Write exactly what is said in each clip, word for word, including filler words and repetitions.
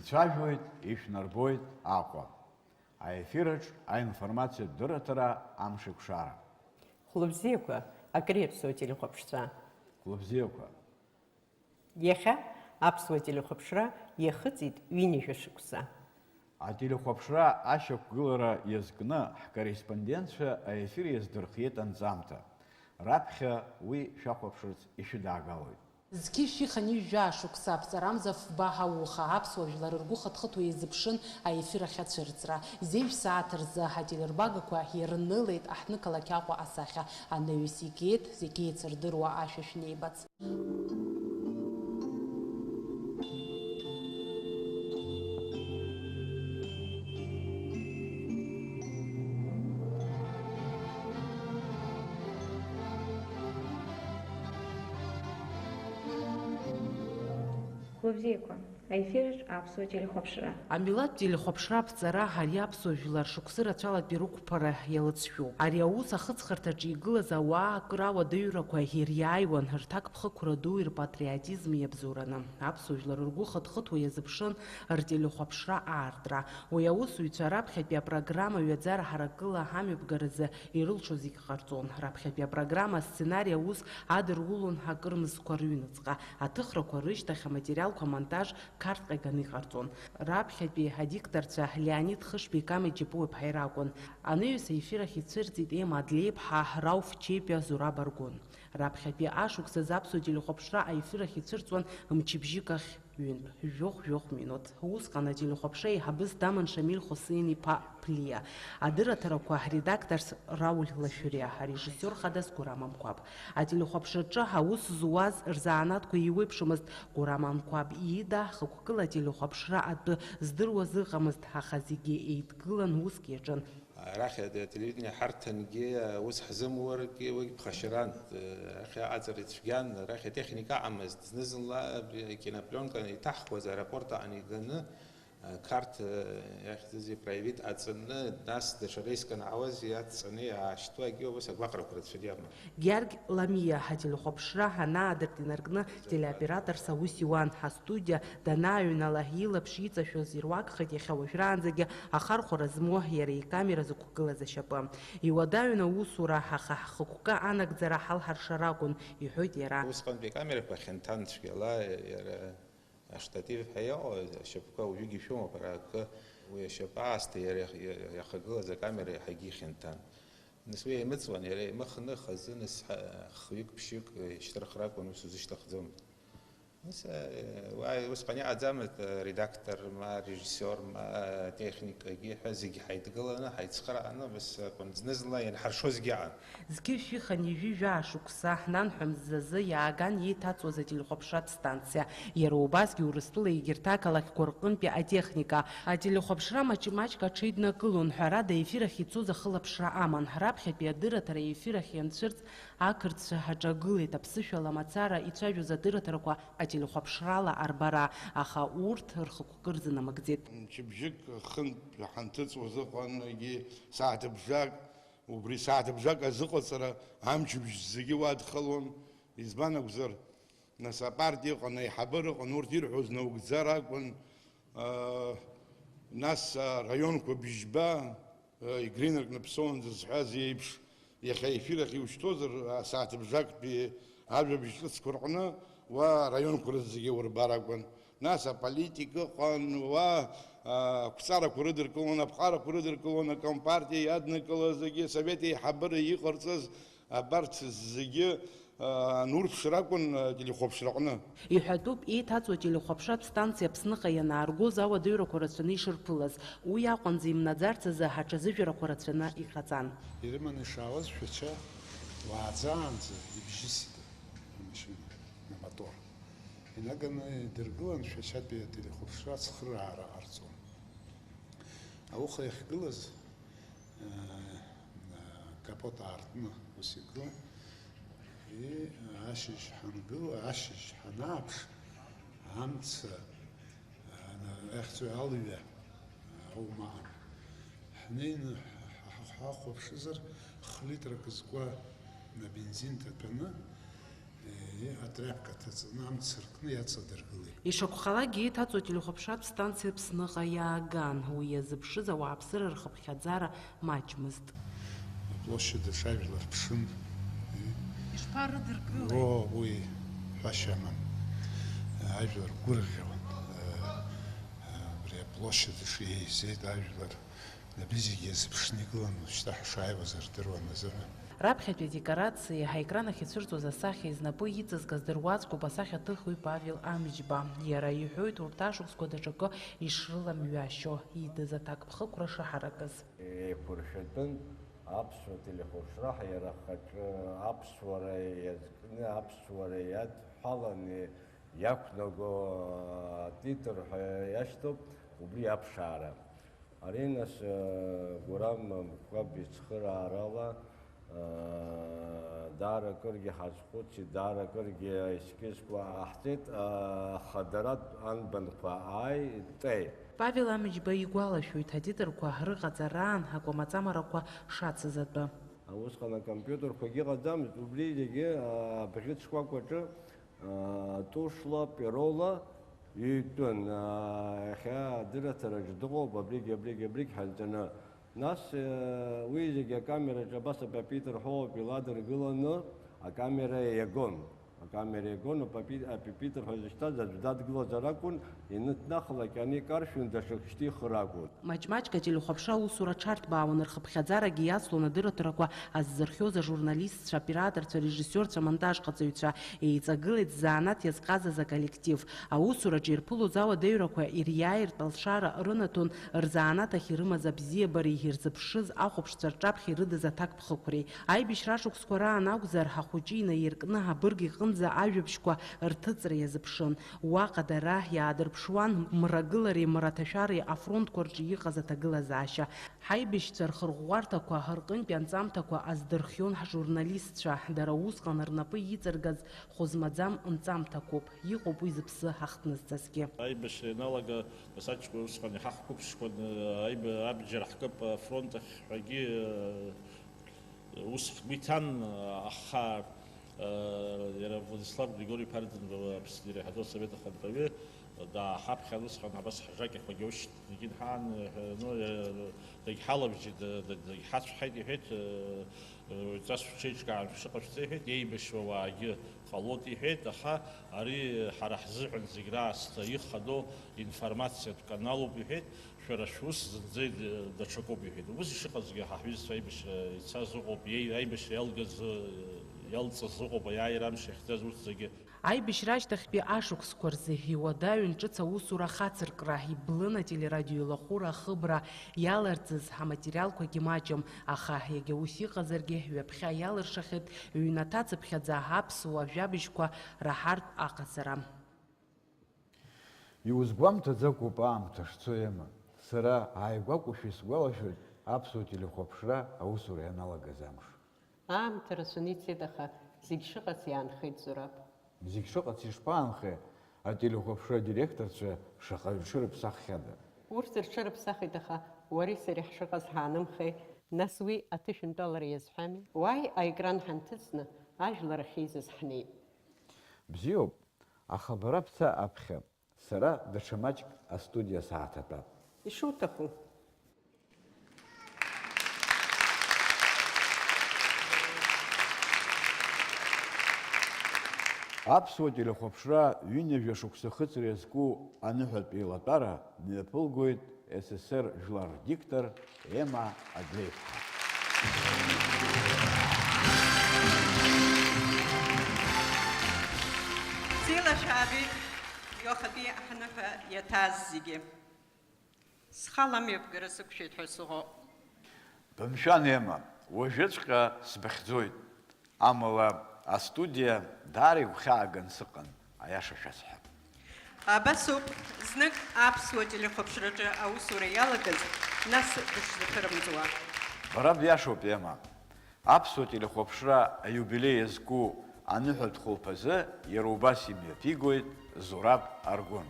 Цәажәоит, ишәнарбоит Аҟәа. Аефираҿ аинформациатә дырраҭара амшеикәшара. Хәлыбзиақәа, акыр иаԥсоу ателехәаԥшцәа. Хәлыбзиақәа. Иахьа аԥсуа телехәаԥшра иахыҵит ҩынҩажәа шықәса. Ателехәаԥшра ашьақәгылара иазкны ҳкорреспондентцәа аефир иаздырхиеит анҵамҭа. Раԥхьа уи шәахәаԥшырц ишәыдаагалоит. Зқьи шәи хынҩажәи жәаа шықәса аԥҵарамза фба ҳауха аԥсуа жәлар ргәы хыҭхыҭуа иазыԥшын аефир ахьацәырҵра. Зежә сааҭ рзы ҳателербагақәа ирнылеит аҳҭнықалақь Аҟәа асахьа. Анаҩс игеит зегьы еицырдыруа ашәа шәнеибац. Хәлыбзиақәа, аефираҿ аԥсуа телехәаԥшра. Амилаҭтә телехәаԥшра аԥҵара ари аԥсуа жәлар шықәсы рацәалатәи рықәԥара иалыҵшәоуп. Ари аус ахыҵхырҭаҿы игылаз ауаа акыр ауадаҩрақәа ириааиуан, рҭакԥхықәра ду, рпатриотизм иабзоураны. Аԥсуа жәлар ргәы хыҭхыҭуа иазыԥшын ртелехәаԥшра аартра. Уи аусзуҩцәа раԥхьатәи апрограмма ҩаӡара ҳаракыла амҩаԥгаразы ирылшо зегь ҟарҵон. Раԥхьатәи апрограмма асценари аус адырулон акыр мзқәа рыҩныҵҟа. Аҭыхрақәа рышьҭахь аматериалқәа амонтаж Қарҭҟа иганы иҟарҵон. Раԥхьатәи адикторцәа Леонид Хышбеи Ками Џьапуаԥҳаи ракәын. Анаҩс аефир ахь ицәырҵит Ема Адлеиԥҳа, Рауф Чепиа, Зураб Аргәын. Раԥхьатәи ашықәсазы аԥсуа телехәаԥшра аефир ахь ицәырҵуан мчыбжьык ахь ҩынтә, жәохә-жәохә минуҭ. Усҟан ателехәаԥшра еиҳабыс даман Шамиль Хусеин-иԥа Ԥлиа. Адырраҭарақәа редакторс Рауль Лашәриа, арежиссиор хадас Гурам Амқәаб. Ателехәаԥшраҿы аус зуаз рзанааҭқәа еиуеиԥшымызт. Гурам Амқәаб иида хықәкыла ателехәаԥшра атәы здыруаз ыҟамызт, аха зегьы еидгылан уск иаҿын. Арахь ателевидение ҳарҭангьы аус ҳзымуаргьы уигь ԥхашьаран. Арахь аҟаҵара ицәгьан, арахь атехника аҟамызт. Зны-зынла акинопленка иҭаҳхуаз аеропорт аҟны иганы, Қарҭ иахьӡыз ипроявит аҵаны, нас даҽа рейск анаауаз иацҵаны иаашьҭуагьы ус агәаҟрақәа рацәаны иаман. Георги Ламиа ателехәаԥшра анаадырт инаркны телеоператорс аус иуан. Астудиа данааҩнала, илаԥш иҵашәоз ируакхеит иахьа уажәраанӡагьы ахархәара змоу иара икамера зықәгылаз ашьапы. Иуадаҩын аусура, аха ҳхықәкы анагӡара ҳалҳаршар акәын, иҳәоит иара. Усҟантәи акамерақәа хьанҭан цәгьала, иара Аштатив ҳәа иҟоу ашьапқәа уажәыгь ишәымоуп, ара акы, уи ашьапы аасҭа иара иах-, иахагылаз акамера иаҳагьы ихьанҭан. Нас уи еимыҵуан, иара еимыхны, хазы, нас ҳа-, хҩык-ԥшьҩык ишьҭырхра акәын, ус узышьҭыхӡомызт. Нас, э, уа-, усҟан иҟаӡамызт, э, редактор, ма режиссиор, ма, э, техникагьы ҳәа зегьы ҳаидгыланы, ҳаицхырааны, убас акәын, зны-зынла ианҳаршозгьы аҟан. Зқьи шәи хынҩажәи жәаа шықәса, нанҳәа мзазы иааган иеиҭаҵуаз ателехәаԥшратә станциа. Иара убасгьы Урыстәыла егьырҭ ақалақьқәа рҟынтәи атехника. Ателехәаԥшра маҷ-маҷк аҽеиднакылон, ҳәарада, ефир ахь ицоз ахылаԥшра аман. Раԥхьатәи адырраҭара аефир ахь ианцәырҵ, ақырҭцәа аҿагылеит аԥсышәала мацара ицәажәоз адырраҭарақәа ателехәаԥшрала арбара, аха урҭ рхықәкы рзынамыгӡеит. Мчыбжьык хынтә ҳанҭыҵуаз ыҟан, егьи сааҭыбжак. Убри сааҭыбжак азыҟаҵара амчыбжь зегьы уа дхылон. Избан акәзар, нас апартиа ыҟан, аиҳабыра ыҟан, урҭ ирҳәоз наугӡар акәын. Нас араионқәа бжьба игринаркны ԥсоуанӡа зҳәаз еиԥш, иахьа аефир ахь иушьҭозар, асааҭыбжактәи ажәабжь ҿыцқәа рҟны уа араионқәа рзы зегьы урбар акәын. Нас аполитика ыҟан, уа, а, ақәҵарақәа рыдыркылон, аԥҟарақәа рыдыркылон, акомпартиа иаднакылаз, егьи асовет еиҳабыра иҟарҵаз, абарҭ зегьы, а, анурԥшра акәын, а, телехәаԥшраҟны. Иҳәатәуп, еиҭаҵуа телехәаԥшратә станциа Аԥсныҟа ианааргоз ауадаҩрақәа рацәаны ишырԥылаз. Уи аҟынӡа имнаӡарц азы аҽазыжәрақәа рацәаны иҟаҵан. Ирыманы ишаауаз Шәача уааӡаанӡа ибжьысит амашьына, амотор. Инаганы идыргылан Шәачатәи ателехәаԥшра ацхыраара ҟарҵон. Ауха иахьгылаз, э, э, капот аартны ус игылан. И ашьыжь ҳангыла, ашьыжь ҳанааԥш, амца, э, ана-, ахьӡ-, алҩа, э, аума аҟан. Ҳнеины ҳ-, ҳ-, ҳахәаԥшызар, хә-литрак зкуа абензин ҭаҭәаны, Атряпка ҭаҵаны амца ркны иаҵадыргылеит. Ишакәхалакгьы, еиҭаҵуа телехәаԥшратә станциа Аԥсныҟа иааган. Уи иазыԥшыз ауааԥсыра рхыԥхьаӡара маҷмызт. Аплощадь аҿы ажәлар ԥшын. Ишԥарыдыркылеи? О, уи ҳәашьа амам. Ажәлар гәырӷьон. Абри аплощадь аҿы еизеит ажәлар. Абри зегьы иазыԥшны игылан, уажәшьҭа ҳшааиуаз рдыруан азыҳәан. Раԥхьатәи адекорациа, аекран ахь ицәырҵуаз асахьа, знапы иҵазкыз дыруаӡәкуп асахьаҭыхҩы Павел Амҷба. Иара иҳәоит урҭ ашықәсқәа даҽакы ишрыламҩашьо, идыз аҭакԥхықәра шаҳаракыз. Еиқәыршәатәын аԥсуа телехәаԥшра ҳәа иара ахаҿы аԥсуара иазкны, аԥсуара иадҳәаланы иақәнаго атитр ҳәа иашьҭоуп, убри аԥшаара. Ари, нас, э, Гәырам Мқәаб ицхыраарала, э, даара акыргьы ҳазхәыцит, даара акыргьы аескизқәа ҟаҳҵеит, э, ахадаратә анбанқәа ааи, тәеи. Павел Амҷба игәалашәоит, атитрқәа рыҟаҵараан акәамаҵамарақәа шацыз атәы. Усҟан акомпиутерқәагьы ыҟаӡамызт, убри зегьы, э, абӷьыц шкәакәаҿы, э, тушла, перола, Итәын, аа, иахьа адырраҭараҿы дыҟоуп, абригь, абригь, абригь ҳанҵаны. Нас, э, уи зегьы акамераҿы абас апапитр ҳәоуп иладыргыланы, акамера иагон. Акамера иагон, апапи-, апипитр ҳәа зышьҭаз аӡә дадгылазар акәын, иныҭнахлак ани каршәын, даҽак шьҭихыр акәын. Маҷ-маҷк ателехәаԥшра аусура аҽарҭбаауан, рхыԥхьаӡарагьы иацлон адырраҭарақәа аззырхиоз ажурналистцәа, аоператорцәа, арежиссиорцәа, амонтажҟаҵаҩцәа. Еиҵагылеит ззанааҭ иазҟазаз аколлектив. Аусураҿы ирԥылоз ауадаҩрақәа ириааиртә алшара рынаҭон, рзанааҭ ахь ирымаз абзиабареи ирзыԥшыз ахәаԥшцәа рҿаԥхьа ирыдыз аҭакԥхықәреи. Аибашьра ашықәсқәа раан акәзар, ахәыҷы инаиркны абырг иҟынӡа ажәабжьқәа рҭыҵра иазыԥшын. Уаҟа дара иаадырԥшуан мрагылареи мраҭашәареи афронтқәа рҿы иҟаз аҭагылазаашьа. Ҳаибашьцәа рхырӷәӷәарҭақәа рҟынтәи анҵамҭақәа аздырхион ҳжурналистцәа. Дара усҟан рнапы иҵаргаз хәы змаӡам нҵамҭақәоуп. Иҟоуп уи зыԥсы ахҭнызҵазгьы. Аибашьра ианалага, нас аҷкәын усҟан иҳахәаԥшқәан, аиба-, абџьар ҳкып афронт ахь ҳәагьы, ус ҳгәы иҭан, аха, иара Владислав Григори-иԥа Ардынба, Аԥсны иреиҳаӡоу асовет ахантәаҩы, дааҳаԥхьан усҟан, абас ҳжакьақәагьы аушьҭ-, дагьынҳан, ну, дагьҳалабжьеит, да-, да-, дагьҳацәҳаит, иҳәеит, уаҩҵас шәҽеиҿкаан шәыҟашәҵа, иҳәеит, еибашьуа уаагьы ҟалоит, иҳәеит, аха ари ҳара ҳзыҳәан зегь раасҭа ихадоу информациатә каналуп, иҳәеит, шәара шәус зынӡа даҽакоуп, иҳәеит. Убыс ишыҟазгьы, ҳа ҳҩызцәа аибашьра ицаз ыҟоуп, иеи-, аибашьра иалгаз, иалҵыз ыҟоуп, аиааира амш иахьӡаз урҭ зегьы. Аибашьра ашьҭахьтәи ашықәсқәа рзы иуадаҩын ҿыц аусура ахацыркра, иблын ателерадиоеилахәыра ахыбра иаларҵаз аматериалқәагьы маҷым, аха иагьа ус иҟазаргьы, ҩаԥхьа иалыршахьеит ҩнаҭа цыԥхьаӡа аԥсуа жәабжьқәа раҳартә аҟаҵара. Иузгәамҭаӡакәуп аамҭа шцо, Ема. Сара ааигәақәоушәа исгәалашәоит аԥсуа телехәаԥшра аусура ианалагаз амш. Аамҭа рацәаны ицеит, аха зегь шыҟац иаанхеит, Зураб. Зегь шыҟац ишԥаанхеи, ателехәаԥшра адиректорцәа шаҟаҩ рҽырыԥсаххьада? Урҭ рҽырыԥсахит, аха уареи сареи ҳшыҟаз ҳаанымхеи? Нас уи аҭышәынтәалара иазҳәами? Уааи, аекран ҳанҭыҵны, ажәлар ахьеизаз ҳнеит. Бзиоуп, аха бара бца аԥхьа. Сара даҽа маҷк астудиа сааҭатәап. Ишуҭаху. Аԥсуа телехәаԥшра ҩынҩажәа шықәса ахыҵра иазку аныҳәатә еилатәара мҩаԥылгоит С С С Р жәлар рдиктор Ема Адлеиԥҳа. Бзиала шәаабеит, иахатәи аҳныҳәа иаҭааз зегьы. Схала амҩаԥгара сықәшәеит ҳәа сыҟоуп. Бымшәан, Ема, уажәыҵәҟьа сбыхьӡоит. Амала, астудиа даара игәхьааган сыҟан, аиаша шәасҳәап. Абас ауп, знык аԥсуа телехәаԥшраҿы аусура иалагаз, нас дышзаԥырымҵуа. Бара биашоуп, Ема. Аԥсуа телехәаԥшра аиубилеи иазку аныҳәатә хәылԥазы иара убас имҩаԥигоит Зураб Аргәын.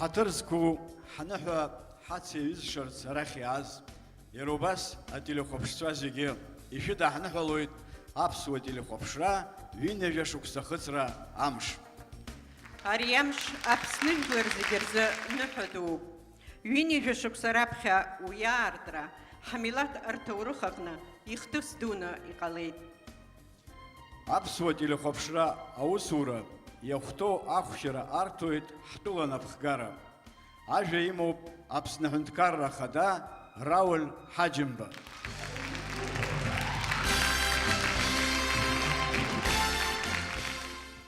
Ҳаҭыр зқәу ҳныҳәа ҳацеиҩызшарц арахь иааз, иара убас ателехәаԥшцәа зегьы ишәыдаҳныҳәалоит аԥсуа телехәаԥшра ҩынҩажәа шықәса ахыҵра амш. Ари амш Аԥсны жәлар зегьы рзы ныҳәа дууп. Ҩынҩажәа шықәса раԥхьа уи аартра ҳмилаҭ рҭоурых аҟны ихҭыс дуны иҟалеит. Аԥсуа телехәаԥшра аусура иахәҭоу ахәшьара арҭоит ҳтәыла анапхгара. Ажәа имоуп Аԥсны Аҳәынҭқарра Ахада Рауль Ҳаџьымба.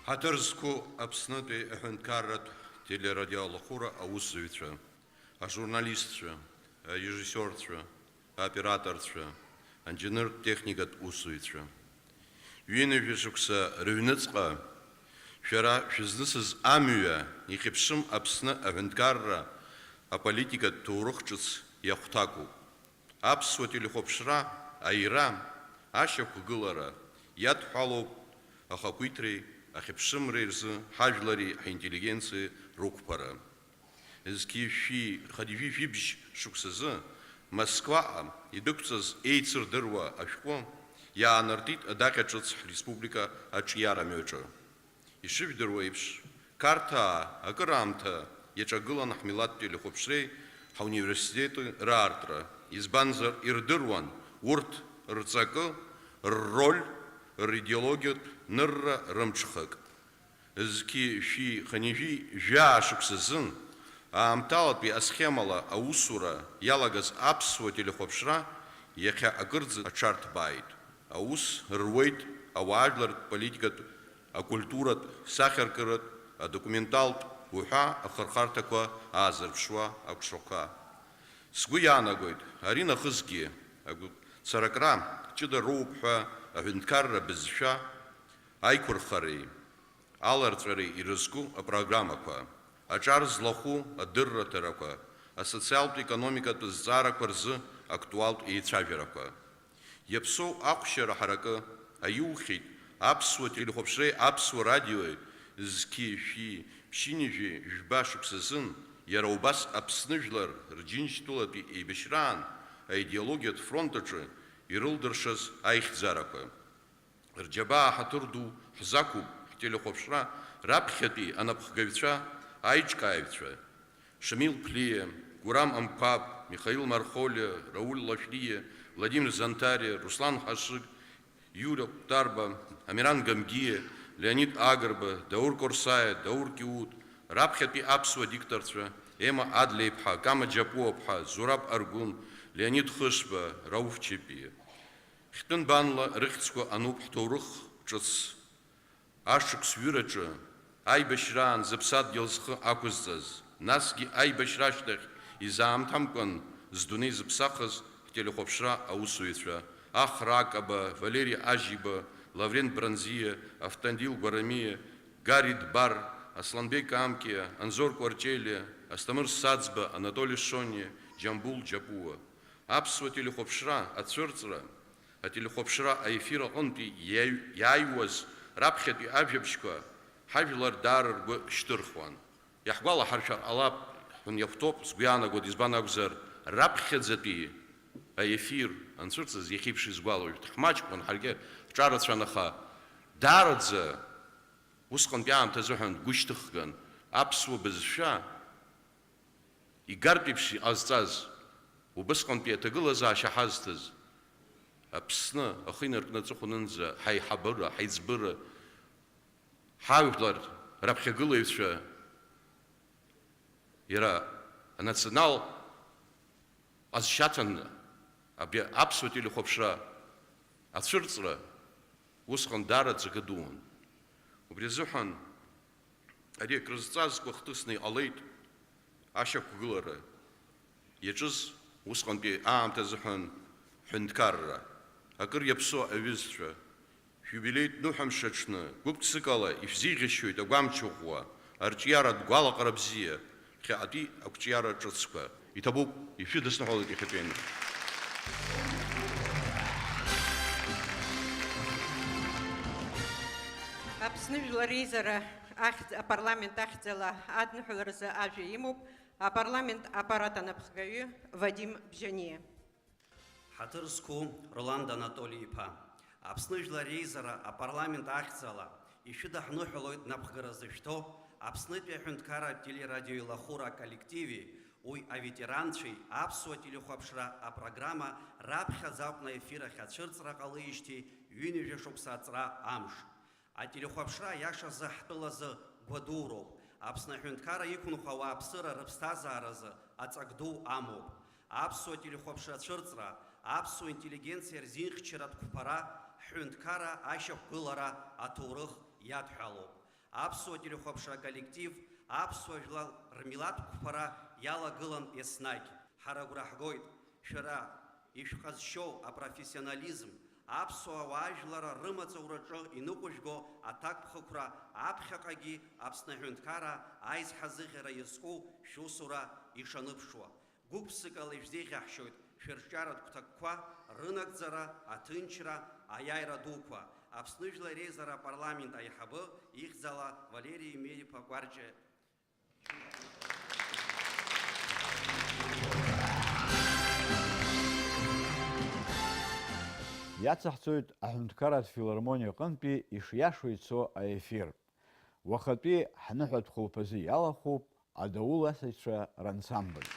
Ҳаҭыр зқәу Аԥснытәи аҳәынҭқарратә телерадиоалахәыра аусзуҩцәа, ажурналистцәа, арежиссиорцәа, аоператорцәа, анџьныртә техникатә усзуҩцәа. Ҩынҩажәа шықәса рыҩныҵҟа шәара шәызнысыз амҩа ихьыԥшым Аԥсны аҳәынҭқарра аполитикатә ҭоурых ҿыц иахәҭакуп. Аԥсуа телехәаԥшра аира, ашьақәгылара иадҳәалоуп ахақәиҭреи ахьыԥшымреи рзы ҳажәлари ҳинтеллигенциеи рықәԥара. Зқьи жәшәи хынҩажәи жәибжь шықәсазы Москваҟа идәықәҵаз еицырдыруа ашәҟәы иаанартит адаҟьа ҿыц ҳреспублика аҿиарамҩаҿы. Ишыжәдыруа еиԥш, Қарҭаа акыраамҭа иаҿагылан ҳмилаҭтә телехәаԥшреи ҳауниверситети раартра, избанзар, ирдыруан урҭ рҵакы, рроль, ридеологиатә нырра рымҽхак. Зқьи жәшәи хынҩажәи жәаа шықәсазын, аамҭалатәи асхемала аусура иалагаз аԥсуа телехәаԥшра иахьа акырӡа аҽарҭбааит. Аус руеит ауаажәлартә политикатә, акультуратә, сахьаркыратә, адокументалтә уҳәа ахырхарҭақәа аазырԥшуа акәшақәа. Сгәы иаанагоит, ари нахысгьы агәцаракра ҷыда роуп ҳәа аҳәынҭқарра бызшәа аиқәырхареи аларҵәареи ирызку апрограммақәа, аҿар злахәу адырраҭарақәа, асоциалтә-економикатә зҵаарақәа рзы актуалтә еицәажәарақәа. Иаԥсоу ахәшьара ҳаракы аиухьеит аԥсуа телехәаԥшреи аԥсуа радиои зқьи жәшәи ԥшьынҩажәи жәба шықәсазын, иара убас Аԥсны жәлар Рџьынџьтәылатәи еибашьраан аидеологиатә фронт аҿы ирылдыршаз аихьӡарақәа. Рџьабаа ҳаҭыр ду ҳзақәуп ҳтелехәаԥшра раԥхьатәи анапхгаҩцәа, аиҿкааҩцәа, Шамил Ԥлиа, Гурам Амқәаб, Михаил Мархолиа, Рауль Лашәриа, Владимир Занҭариа, Руслан Ҳашыг, Иура Ҟәтарба, Амиран Гамгиа, Леонид Агрба, Даур Корсаиа, Даур Киут, раԥхьатәи аԥсуа дикторцәа, Ема Адлеиԥҳа, Кама Џьапуаԥҳа, Зураб Аргәын, Леонид Хышба, Рауф Чепиа. Хьтәы нбанла рыхьӡқәа ануп ҳҭоурых ҿыц ашықәс ҩыраҿы аибашьраан зыԥсадгьыл зхы ақәызҵаз, насгьы аибашьра ашьҭахь изаамҭамкәан здунеи зыԥсахыз ҳтелехәаԥшра аусзуҩцәа, Ахра Акаба, Валери Ажьиба, Лаврент Бранзиа, Автандил Гәарамиа, Гари Дбар, Асланбек Амкиа, Анзор Кәарҷелиа, Асҭамыр Саӡба, Анатоли Шониа, Џьамбул Џьапуа. Аԥсуа телехәаԥшра ацәырҵра, ателехәаԥшра аефир аҟынтәи иаҩ-, иааҩуаз раԥхьатәи ажәабжьқәа ҳажәлар даара ргәы шьҭырхуан. Иаҳгәалаҳаршәар ҟалап ҳәа иахәҭоуп, сгәы иаанагоит, избан акәзар, раԥхьаӡатәи аефир анцәырҵыз иахьеиԥш исгәалашәоит. Ҳмаҷқәан ҳаргьы ҳҿарацәан, аха даараӡа усҟантәи аамҭазыҳәан гәышьҭыхган аԥсуа бызшәа Игартә еиԥш иҟазҵаз, убысҟантәи аҭагылазаашьа ҳазҭаз, Аԥсны ахы инаркны аҵыхәанынӡа ҳаиҳабыра, ҳаиҵбыра, ҳажәлар раԥхьагылаҩцәа, иара анационал ҟазшьаҭаны абри аԥсуа телехәаԥшра ацәырҵра усҟан даара ҵакы дуун. Убри азыҳәан ари акрызҵазкуа хҭысны иҟалеит ашьақәгылара иаҿыз усҟантәи аамҭазыҳәан ҳәынҭқарра. Акыр иаԥсоу аҩызцәа, шәиубилеитә ныҳәамш аҽны гәык-ԥсыкала ишәзеиӷьасшьоит агәамч ӷәӷәа, арҿиаратә гәалаҟара бзиа, ԥхьаҟатәи ақәҿиара ҿыцқәа. Иҭабуп, ишәыдысныҳәалоит иахьатәи аҩны. Аԥсны Жәлар Реизара Ахьӡ-, апарламент ахьӡала адныҳәаларазы ажәа имоуп апарламент аппарат анапхгаҩы Вадим Бжьаниа. Ҳаҭыр зқәу Роланд Анатоли-иԥа, Аԥсны Жәлар Реизара апарламент ахьӡала ишәыдаҳныҳәалоит напхгара зышәҭо Аԥснытәи аҳәынҭқарратә телерадиоеилахәыра аколлективи, уи аветеранцәеи аԥсуа телехәаԥшра апрограмма раԥхьаӡа акәны аефир ахь ацәырҵра ҟалеижьҭеи ҩынҩажәа шықәса аҵра амш. Ателехәаԥшра, аиашазы, ҳтәылазы гәадуроуп. Аԥсны аҳәынҭқарра иқәынхо ауааԥсыра рыԥсҭазааразы аҵак ду амоуп. Аԥсуа телехәаԥшра ацәырҵра, аԥсуа интеллигенциа рзинхьчаратә қәԥара, ҳҳәынҭқарра ашьақәгылара аҭоурых иадҳәалоуп. Аԥсуа телехәаԥшра аколлектив аԥсуа жәлар рмилаҭ қәԥара иалагылан еснагь. Ҳара агәра ҳгоит, шәара ишәҟазшьоу апрофессионализм, аԥсуаа уаажәларра рымаҵураҿы иныҟәыжәго аҭакԥхықәра аԥхьаҟагьы Аԥсны аҳәынҭқарра аизҳазыӷьара иазку шәусура ишаныԥшуа. Гәык-ԥсыкала ишәзеиӷьаҳшьоит шәырҿиаратә гәҭакқәа рынагӡара, аҭынчра, аиааира дуқәа. Аԥсны Жәлар Реизара апарламент аиҳабы ихьӡала Валери Емер-иԥа Кәарҷиа. Иацаҳҵоит аҳәынҭқарратә филармониа аҟынтәи ишиашоу ицо аефир. Уахатәи ҳныҳәатә хәылԥазы иалахәуп Адаула асасцәа рансамбль.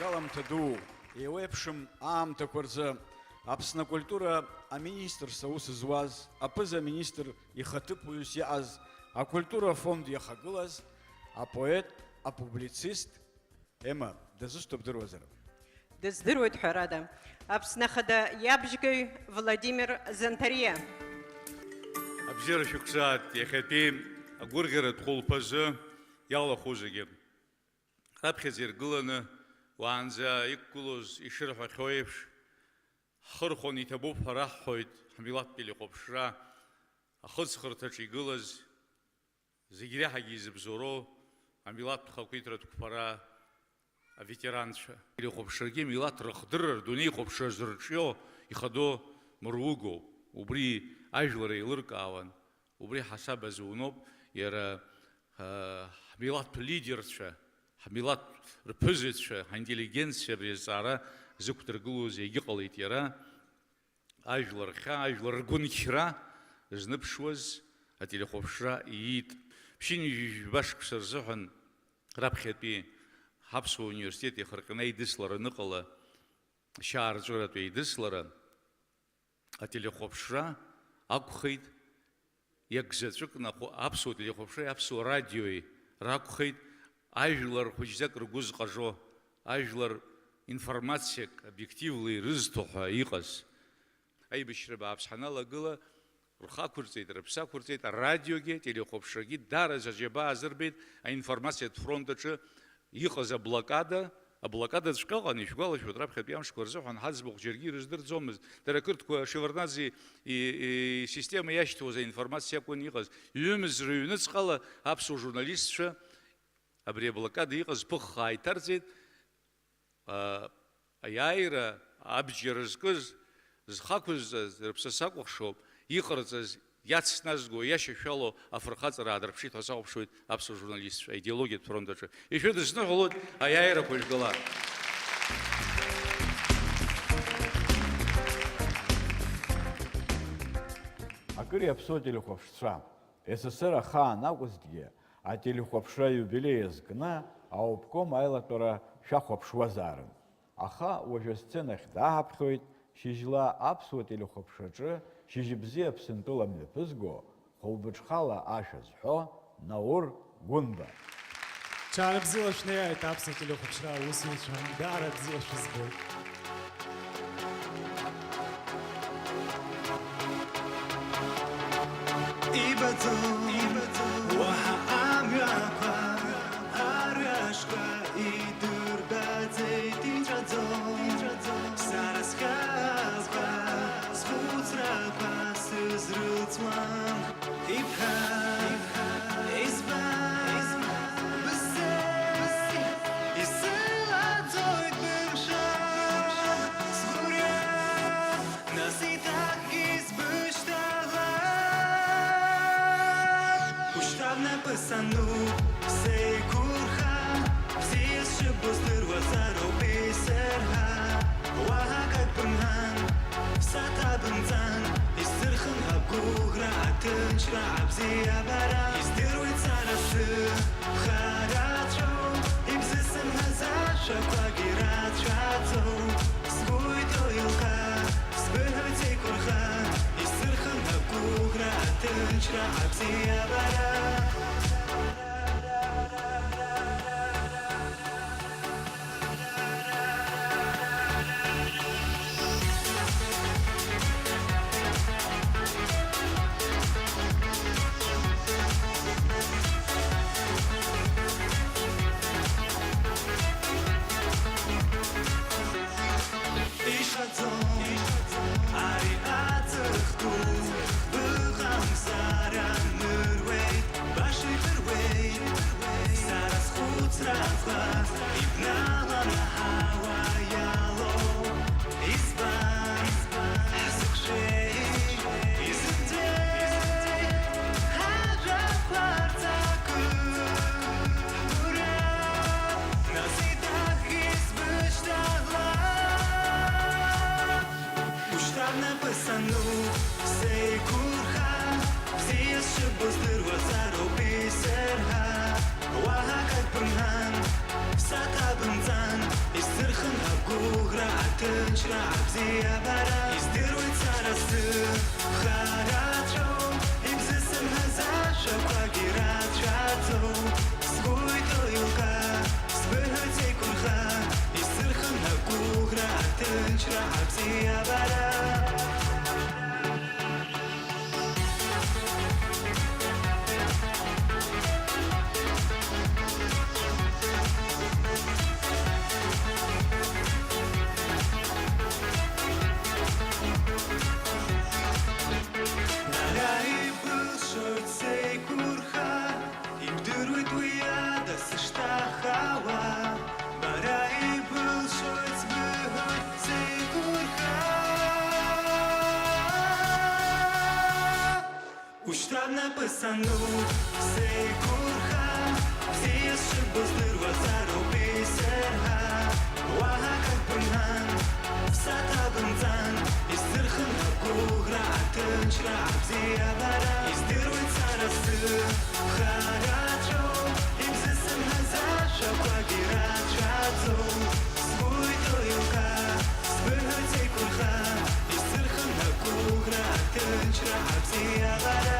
Аламҭа ду, еиуеиԥшым аамҭақәа рзы Аԥсны акультура аминистрс аус зуаз, аԥыза-министр ихаҭыԥуаҩыс иҟаз, акультура афонд иахагылаз апоет, апублицист, Ема, дызусҭоу бдыруазар? Дыздыруеит, ҳәарада, Аԥсны Ахада иабжьгаҩ Владимир Занҭариа. Абзиара шәықәсааит, иахьатәи агәырӷьаратә хәылԥазы иалахәу зегьы. Раԥхьаӡа иргыланы, уаанӡа иқәгылоз ишырҳәахьоу еиԥш, ҳхырхәон, иҭабуп ҳәа раҳҳәоит, ҳмилаҭтә телехәаԥшра ахыҵхырҭаҿы игылаз, зегь реиҳагьы изыбзоуроу амилаҭтә хақәиҭратә қәԥара аветеранцәа. Телехәаԥшрагьы амилаҭ рыхдырра, рдунеихәаԥшра зырҿио ихадоу мырлыгоуп. Убри ажәлар еилыркаауан, убри ҳасаб азуноуп, иара, а, ҳмилаҭтә лидерцәа, ҳмилаҭ рԥызацәа, ҳинтеллигенциа абри азҵаара зықәдыргылоз егьыҟалеит иара. Ажәлар рхьаа, ажәлар ргәынқьра зныԥшуаз ателехәаԥшра иит. Ԥшьынҩажәи жәба шықәса рзыҳәан раԥхьатәи ҳаԥсуа университет иахырҟьаны аидыслара аныҟала, ашьаарҵәыратә еидыслара, ателехәаԥшра акәхеит, иагзаҵәыкны ахәы-, аԥсуа телехәаԥшреи аԥсуа радиои ракәхеит, ажәлар хәыҷӡак ргәы зҟажо, ажәлар информациак обиективла ирызҭо ҳәа иҟаз. Аибашьра бааԥс ҳаналагыла, рхы ақәырҵеит, рыԥсы ақәырҵеит, арадиогьы, ателехәаԥшрагьы даараӡа аџьабаа азырбеит аинформациатә фронт аҿы иҟаз аблокада, аблокадаҵәҟьа ыҟан, ишәгәалашәоит, раԥхьатәи амшқәа рзыҳәан ҳаӡбахә џьаргьы ирыздырӡомызт. Дара ақырҭқәа Шеварднаӡе и-, и-, система иашьҭуаз аинформациа акәын иҟаз. Ҩымз рыҩныҵҟала аԥсуа журналистцәа абри аблокада иҟаз ԥыххаа иҭарҵеит. А, аиааира абџьар зкыз, зхы ақәызҵаз, рыԥсы сакәыхшоуп, иҟарҵаз иацназго, иашьашәало афырхаҵара аадырԥшит ҳәа сахәаԥшуеит аԥсуа журналистцәа аидеологиатә фронт аҿы. Ишәыдысныҳәалоит аиааирақәа жәгала. Акыр иаԥсоу ателехәаԥшцәа, С С С Р ахаан акәызҭгьы, ателехәаԥшра аиубилеи азкны аобком аилатәара шәахәаԥшуазаарын. Аха уажәы асценахь дааҳаԥхьоит шьыжьла аԥсуа телехәаԥшраҿы Шьыжьбзиа Аԥсынтәыла мҩаԥызго, хәылбыҽхала ашәа зҳәо Наур Гәынба. Ҽаанбзиала шәнеиааит аԥсуа телехәаԥшра аусзуҩцәа, даара бзиа шәызбоит. Ибаӡом, ибаӡом уаҳа амҩақәа, арҩашқәа идырбаӡеит, иҵәаӡом, иҵәаӡом сара схьаақәа, схәыцрақәа сызрылҵуам. Ибҳәа, избан, быззеи, исылаӡоит бымшәа, сгәырҩа, нас иҭакгьы сбышьҭалап. Ушьҭа бнапы сануп, сеиқәырха, бзиа сшыббо здыруазароуп исырҳа. Уаҳа акагь бымҳәан, саҭабымҵан, исзырхынҳә агәыӷра, аҭынчра, абзиабара. Издыруеит сара сыԥхарацәоу, ибзысымҳәаз ашәақәагьы рацәаӡоу. Сгәы иҭоу илха, сбыҳәоит сеиқәырха, исзырхынҳә агәыӷра, аҭынчра, абзиабара. Ишаӡом ари аҵых ду, быҟамзар аныруеит, баша идыруеит, сара схәыцрақәа ибналан аҳауа иалоу. Избан ҳзықәшәеи, изынҵәеи, ҳажәақәа рҵакы, ҳгәырҩа, нас иҭакгьы сбышьҭалап. Ушьҭа бнапы сануп, сеиқәырха, бзиа сшыббо здыруазароуп исырҳа. Уаҳа акагь бымҳәан, саҭабымҵан, исзырх- Гәыӷра, аҭынчра, абзиабара, издыруеит сара сыхарацәоу, ибзысымҳәаз ашәақәагьы рацәаӡоу, сгәы иҭоу еилкаа, сбыҳәоит сеиқәырха, исырхынҳә агәыӷра, аҭынчра, абзиабара. Бара ибылшоит сеиқәырха, ибдыруеит уи ада сышҭахауа. Бара ибылшоит, сбыҳәоит сеиқәырха. Ушьҭа бнапы сануп, сеиқәырха, бзиа сшыббо здыруазароуп исырҳа. Уаҳа акгьы бымҳәан, саҭабымҵан, исзырхынҳә агәыӷра, аҭынчра, абзиабара. Издыруеит сара сыхарацәоу, ибзысымҳәаз ашәақәагьы рацәаӡоу. Сгәы иҭоу еилкаа, сбыҳәоит сеиқәырха, исырхынҳә агәыӷра, аҭынчра, абзиабара.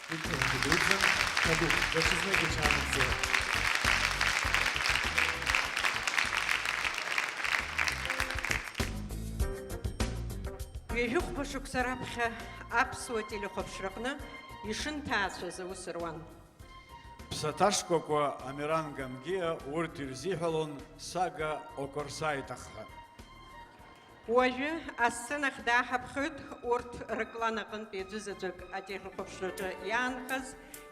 Виктор Ангелидзе, Ҭабуп, даҽазныкгьы ҽаанбзиа. Ҩажәихәба шықәса раԥхьа аԥсуа телехәаԥшраҟны ишынҭаацәаз аус руан. Ԥсаҭа шкәакәа Амиран Гамгиа урҭ ирзиҳәалон сага Окорсаиҭах ҳәа. Уажәы асценахь дааҳаԥхьоит урҭ рыклан аҟынтәи аӡәы заҵәык ателехәаԥшраҿы иаанхаз,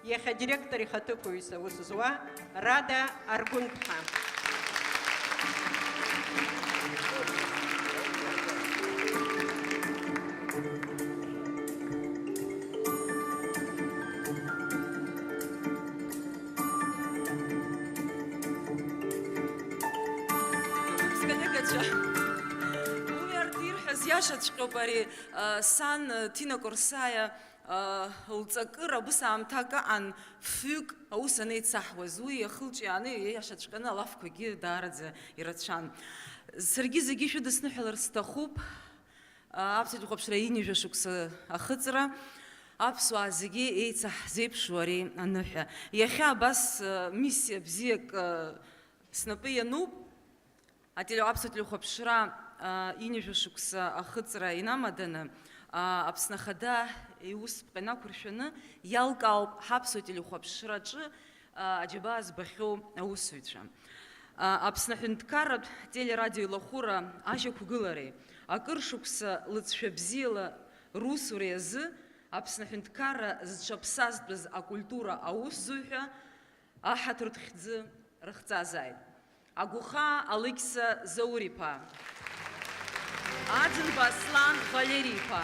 иахьа адиректор ихаҭыԥуаҩыс аус зуа Рада Аргәынԥҳа. Сколлегацәа, уи арҭ ирҳәаз иашаҵәҟьоуп ари, а, сан, а, Ҭина Корсаиа, а, лҵакыра абыс аамҭак аан фҩык аус анеицаҳуаз, уи иахылҿиааны иашаҵәҟьаны алафқәагьы даараӡа ирацәан. Саргьы зегьы шәыдысныҳәалар сҭахуп. Аԥсуа телехәаԥшра ҩажәа шықәса ахыҵра, аԥсуаа зегьы еицаҳзеиԥшу ари аныҳәа. Иахьа абас, э, миссиа бзиак, э, снапы иануп. Ателе-, аԥсуа телехәаԥшра, э, ҩажәа шықәса ахыҵра инамаданы, э, Аԥсны Ахада иусԥҟа инақәыршәаны иалкаауп ҳаԥсуа телехәаԥшраҿы аџьабаа збахьоу аусзуҩцәа. Аԥсны аҳәынҭқарратә телерадиоилахәыра ажьақәгылареи акыр шықәса лыҵшәа бзиала русуреи азы Аԥсны аҳәынҭқарра зҽаԥсазтәыз акультура аусзуҩ ҳәа аҳаҭыртә хьӡы рыхҵазааит. Агәхаа Алықьса Заур-иԥа, Аӡынба Аслан Валери-иԥа,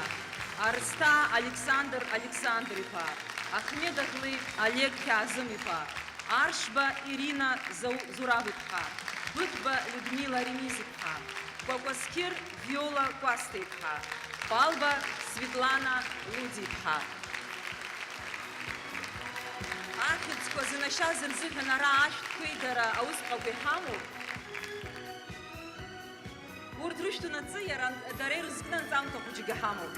Арсҭаа Александр Александр-иԥа, Ахмедаглы Олег Қьаазым-иԥа, Аршба Ирина Зау-, Зураб-иԥҳа, Быҭәба Людмила Ремиз-иԥҳа, Кәакәасқьыр Виола Кәасҭа-иԥҳа, Палба Светлана Луди-иԥҳа. Ахьӡқәа зынашьаз рзыҳәан ара ашәҭқәеидара аусҟақәа иҳамоуп. Урҭ рышәҭ унацы, иара, дара ирызкны анҵамҭа хәыҷгьы ҳамоуп.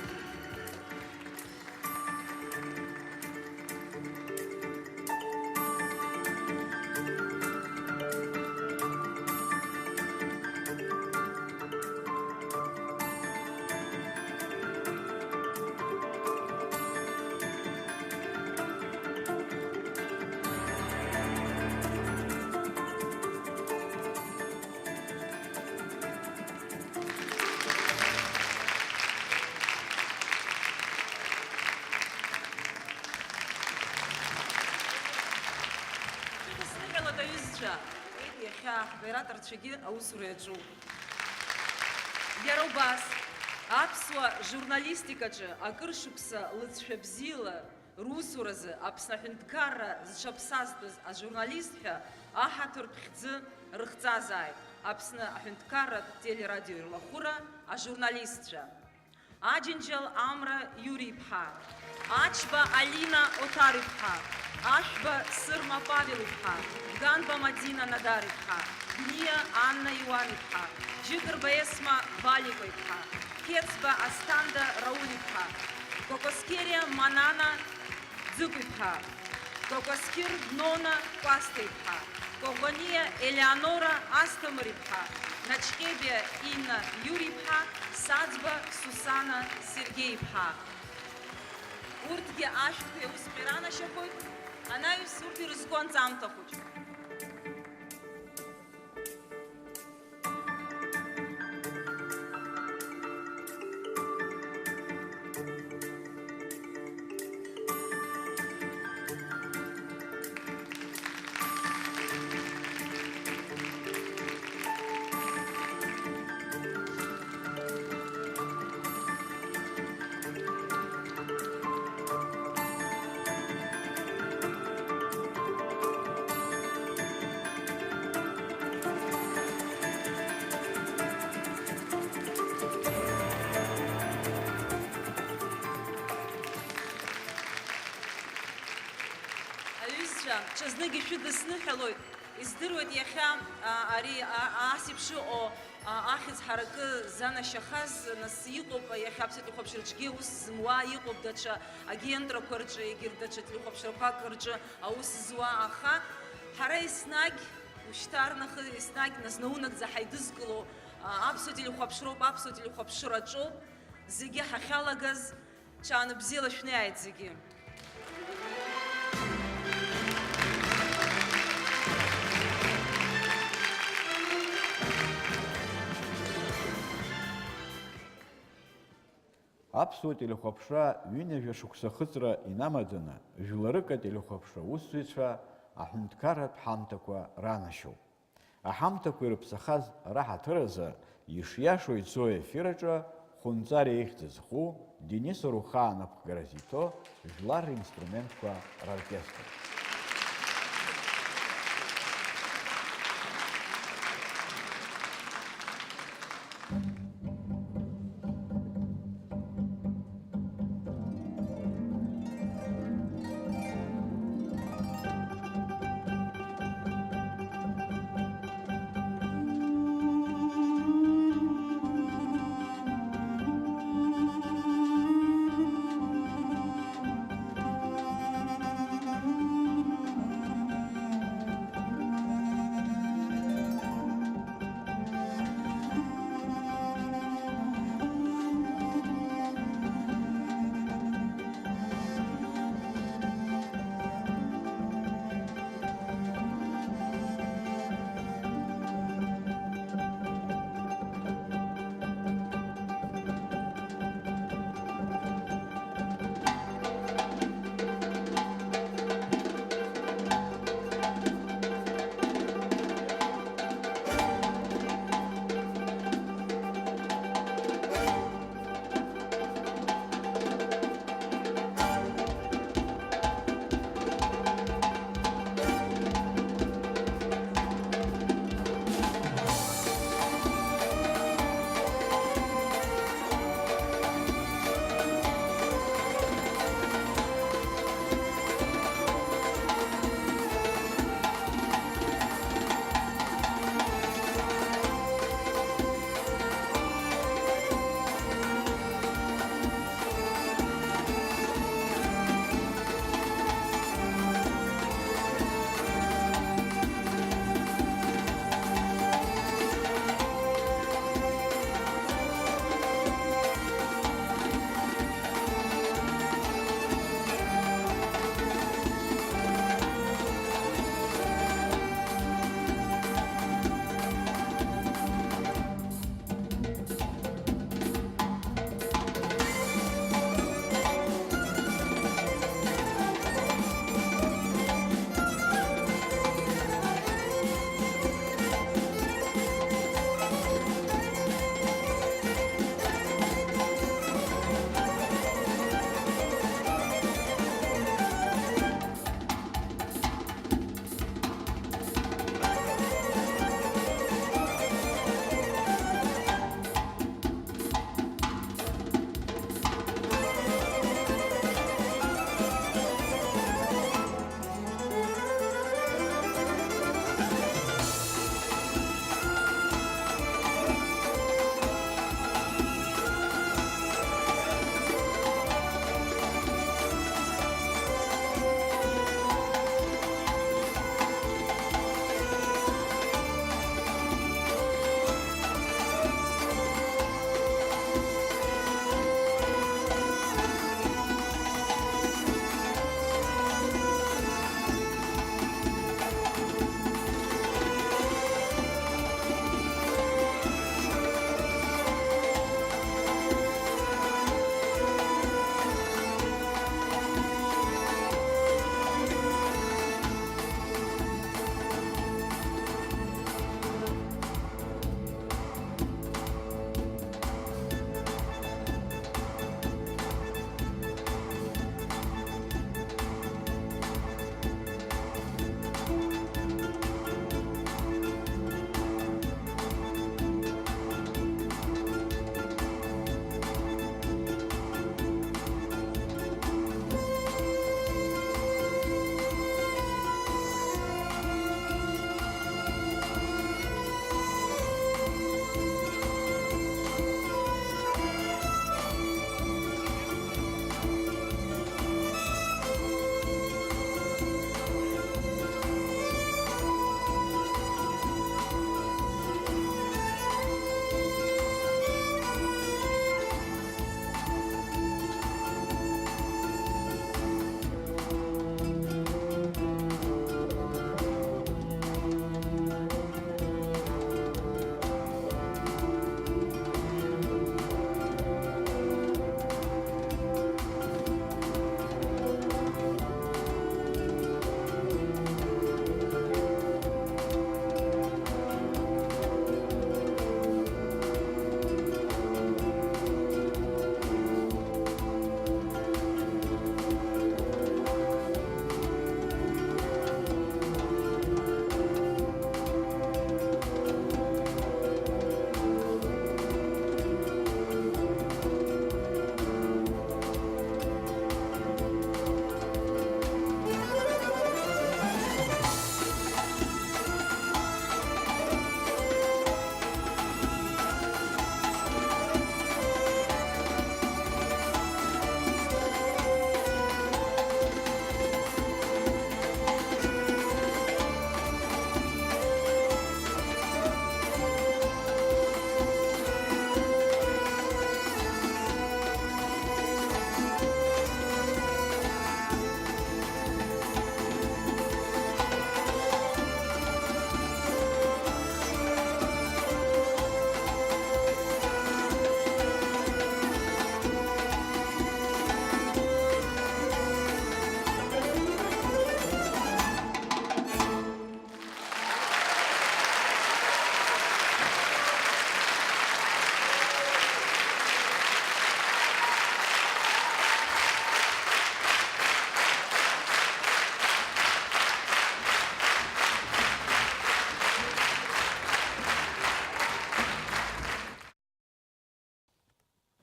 Шәыдысныҳәалоит, аҩызцәа, иахьа ҳоператорцәагьы аусура иаҿуп. Иара убас, аԥсуа журналистикаҿы акыр шықәса лыҵшәа бзиала Русуразы Аԥсны аҳәынҭқарра зҽаԥсазтәыз ажурналист ҳәа аҳаҭыртә хьӡы рыхҵазааит Аԥсны аҳәынҭқарратә телерадио ирлахәыра ажурналистцәа. Аџьынџьал Амра Иури-иԥҳа, Ачба Алина Отар-иԥҳа, Ашәба Сырма Павел-иԥҳа, Ганба Мадина Надар-иԥҳа, Гәниа Анна Иуан-иԥҳа, Џьыгырба Есма Валикәа-иԥҳа, Қьецба Асҭанда Рауль-иԥҳа, Кокосқьериа Манана Ӡыкә-иԥҳа, Кокосқьыр Нона Кәасҭа-иԥҳа, Коӷониа Елеонора Асҭамыр-иԥҳа, Начхебиа Инна Иури-иԥҳа, Саӡба Сусана Сергеи-иԥҳа. Урҭгьы ашәҭқәеи аусқәеи ранашьахоит, анаҩс урҭ ирызку анҵамҭа хәыҷ. Аҩызцәа, ҽазнык ишәыдысныҳәалоит, издыруеит иахьа, а, ари, а, ас еиԥш ыҟоу, а, ахьӡ ҳаракы занашьахаз, нас иҟоуп, иахьа аԥсуа телехәаԥшраҿгьы аус зымуа иҟоуп, даҽа агентрақәа рҿы, егьырҭ даҽа телехәаԥшрақәак рҿы аус зуа, аха ҳара еснагь ушьҭарнахы, еснагь нас наунагӡа ҳаидызкыло, а, аԥсуа телехәаԥшроуп, аԥсуа телехәаԥшраҿоуп, зегьы ҳахьалагаз, ҽаанбзиала шәнеиааит зегьы. Аԥсуа телехәаԥшра ҩынҩажәа шықәса ахыҵра инамаӡаны, жәларык ателехәаԥшра аусзуҩцәа аҳәынҭқарратә ҳамҭақәа ранашьоуп. Аҳамҭақәа ирыԥсахаз раҳаҭыр азы, ишиашоу ицо аефир аҿы Хәынҵариа ихьӡ зху Денис Орухаа анапхгара зиҭо жәлар ринструментқәа роркестр.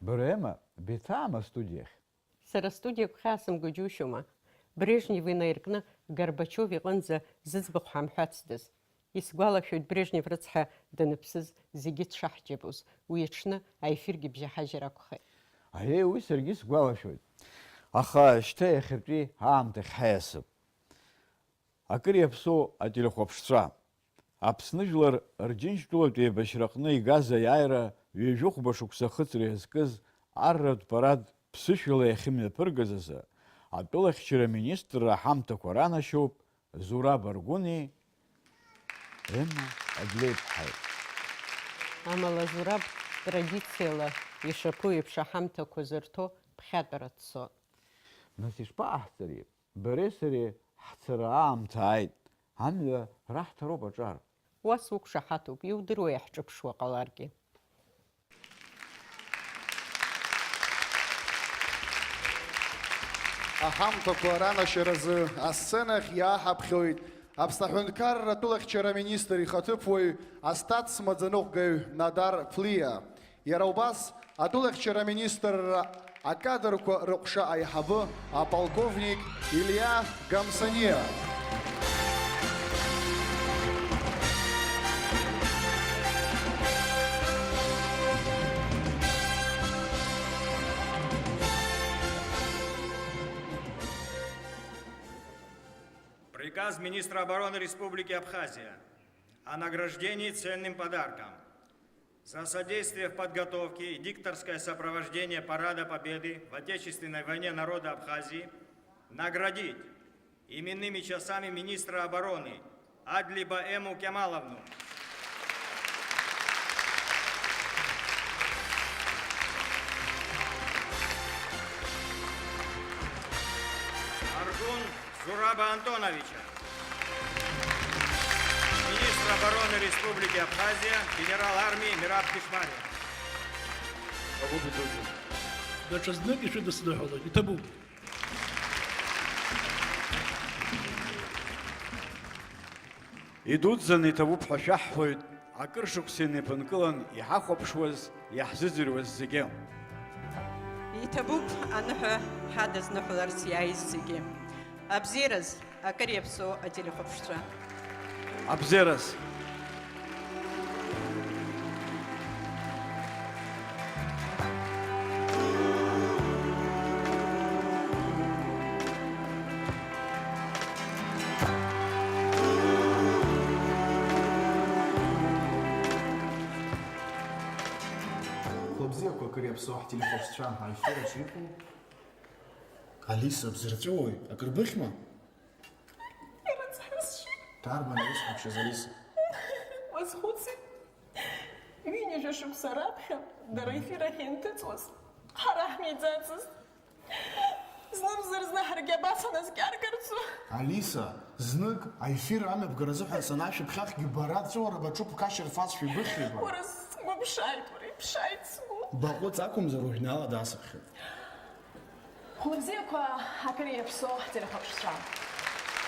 Бара, Ема, беиҭаама астудиахь? Сара астудиа гәхьаасымго џьушьома? Брежнев инаиркны Горбачиов иҟынӡа зыӡбахә ҳамҳәацдаз. Исгәалашәоит, Брежнев рыцҳа даныԥсыз зегьы дшаҳџьабоз, уи аҽны аефиргьы бжьаҳажьыр акәхеит. Аиеи, уи саргьы сгәалашәоит. Аха шьҭа иахьатәи аамҭахь ҳаиасып. Акыр иаԥсоу ателехәаԥшцәа. Аԥсны жәлар Рџьынџьтәылатә еибашьраҟны игаз аиааира ҩажәи хәба шықәса ахыҵра иазкыз арратә парад ԥсышәала иахьымҩаԥыргаз азы атәылахьчара аминистрра аҳамҭақәа ранашьоуп Зураб Аргәыни Ема Адлеиԥҳаи. Амала Зураб традициала ишаԥу еиԥш аҳамҭақәа зырҭо ԥхьатәара дцон. Нас ишԥаҟаҳҵари? Бареи сареи ҳцара аамҭа ааит, амҩа раҳҭароуп аҿар. Уа суқәшаҳаҭуп, иудыруеи ҳҿыԥшуа ҟаларгьы. Аҳамҭақәа ранашьаразы асценахь иааҳаԥхьоит Аԥсны аҳәынҭқарра атәылахьчара аминистр ихаҭыԥуаҩ, астатс маӡаныҟәгаҩ Надар Ԥлиа. Иара убас атәылахьчара аминистрра акадрқәа рыҟәша аиҳабы аполковник Илиа Гамсаниа. Приказ министра обороны Республики Абхазия о награждении ценным подарком. За содействие в подготовке и дикторское сопровождение Парада Победы в Отечественной войне народа Абхазии наградить именными часами министра обороны Адлиба Эму Кемаловну. Аргун Зураба Антоновича, министра обороны Республики Абхазия, генерал армии Мираб Кишмари. Даҽазнык ишәыдысныҳәалоит, иҭабуп. Идуӡӡаны иҭабуп ҳәа шәаҳҳәоит. Акыр шықәса инеиԥынкылан иҳахәаԥшуаз, иаҳзыӡырҩуаз зегьы. Иҭабуп аныҳәа ҳадызныҳәаларц иааиз зегьы. Абзиараз, акыр иаԥсоу ателехәаԥшцәа. Абзиараз. Хәлыбзиақәа, акыр иаԥсоу ҳтелехәаԥшцәа, аефир аҿы иҟоу. Алиса, бзырҵәыуои? Акыр быхьма? Ирыцҳасшьеит. Дарбан ирыцҳашьаз, Алиса? Уазхәыци? Ҩынҩажәа шықәса раԥхьа дара аефир ахь инҭыҵуаз, ҳара ҳмиӡацызт. Знымзар-зны ҳаргьы абас анаскьаргарцу. Алиса, знык аефир амҩаԥгара азыҳәан санашәыԥхьахгьы бара аҵәыуара баҿуп, бқашьырфазшәа ибыхьи ба? Уара сгәы ԥшааит, уара иԥшааит сгәы. Баҟәыҵ акәымзар, уажәнала даасыԥхьоит. Хәлыбзиақәа, акыр иаԥсоу ҳтелехәаԥшцәа.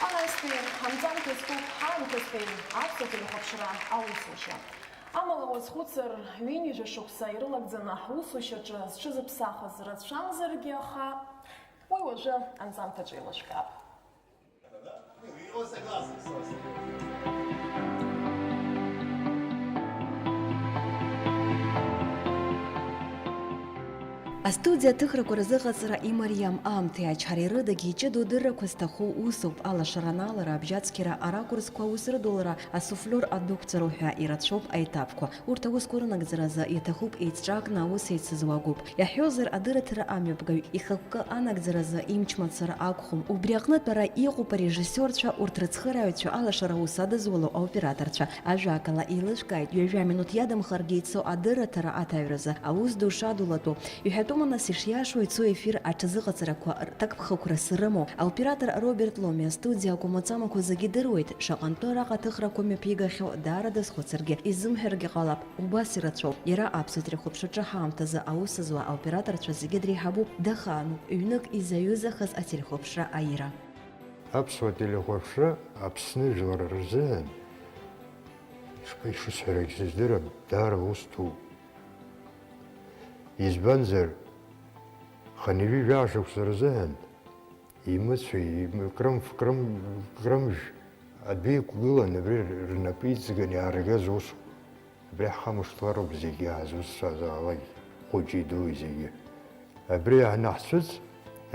Ҳа астәи ҳанҵамҭа зкуп ҳаамҭазтәи аԥсуа телехәаԥшра аусушьа. Амала уазхәыцыр, ҩынҩажәа шықәса ирылагӡаны ҳусушьаҿы зҽызыԥсахыз рацәамзаргьы, аха уи уажәы анҵамҭаҿы еилышәкаап. Астудиа аҭыхрақәа рзыҟаҵара имариам аамҭеи ачҳареи рыдагьы иҷыдоу дыррақәа зҭаху усуп, алашара анаалара, абжьацқьара, аракурсқәа, аусрыдулара, асуфлиор адәықәҵара уҳәа ирацәоуп аетапқәа. Урҭ аусқәа рынагӡаразы иаҭахуп еицҿакны аус еицызуа гәыԥ. Иаҳҳәозар, адырраҭара амҩаԥгаҩ ихықәкы анагӡаразы имч мацара акәхом. Убри аҟнытә ара иҟоуп арежиссиорцәа, урҭ рыцхырааҩцәа, алашара аус адызуло аоператорцәа. Ажәакала, еилышәкааит, ҩажәа минуҭ иадамхаргьы ицо адырраҭара аҭаҩразы аус ду шадулатәу. Иҳәатәума нас ишиашоу ицо ефир аҽазыҟаҵарақәа рҭакԥхықәрас ирымоу? Аоператор Роберт Ломи астудиа акәмаҵамақәа зегьы идыруеит, шаҟантәы араҟа аҭыхрақәа мҩаԥигахьоу даара дазхәыцыргьы, изымҳәаргьы ҟалап, убас ирацәоуп. Иара аԥсуа телехәаԥшраҿы ҳаамҭазы аус зуа аоператорцәа зегьы дреиҳабуп, дахаануп, ҩнык изаҩызахаз ателехәаԥшра аира. Аԥсуа телехәаԥшра Аԥсны жәлар рзыҳәан, ишԥа-, ишысҳәарагь сыздырам, даара ус ҭоуп. Избанзар, хынҩажәи жәаа шықәса рзыҳәан имыцәеи, им-, крымф-, крым-, крымжә адәы иқәгылан, абри рнапы иҵганы иааргаз усуп. Абри ҳхамышҭлароуп зегьы иаазусҭазаалак, хәыҷи дуи зегьы. Абри ианаҳцәыӡ,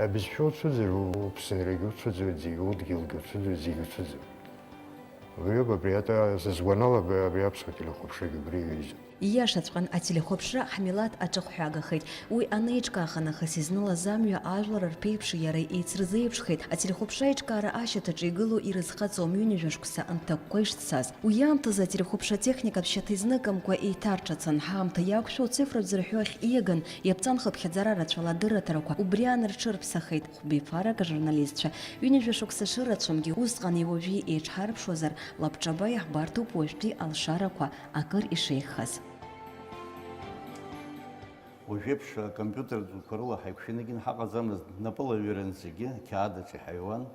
абызшәа уцәыӡыр, уԥсынрагьы уцәыӡуеит зегьы, удгьылгьы уцәыӡуеит, зегьы уцәыӡуеит. Убриоуп, абри ата-, сызгәанала, абри, абри аԥсуа телехәаԥшрагьы убри иҩызоуп. Ииашаҵәҟьан, ателехәаԥшра ҳмилаҭ аҿыхҳәаагахеит. Уи анеиҿкааха нахыс изнылаз амҩа ажәлар рԥеиԥши иареи еицырзеиԥшхеит, ателехәаԥшра аиҿкаара ашьаҭаҿы игылоу ирызхаҵом ҩынҩажәа шықәса нҭакәкәа ишцаз. Уи аамҭазы ателехәаԥшра техникатә шьаҭа изныкымкәа еиҭарҿацан, ҳаамҭа иақәшәо, цифратә зырҳәо ахь ииаган, иаԥҵан хыԥхьаӡара рацәала адырраҭарақәа убриаан рҽырԥсахеит. Хәбеиԥарак ажурналистцәа. Ҩынҩажәа шықәса шырацәамгьы, усҟан иуажәи еиҿҳарԥшуазар, лабҿаба иаҳбарҭоуп уажәтәи алшарақәа акыр ишеиӷьхаз. Уажәеиԥш акомпиутертә ӡқәа рыла ҳаиқәшәаны егьын ҳаҟаӡамызт, напыла ҩыран зегьы, қьаад аҿы иҳаҩуан.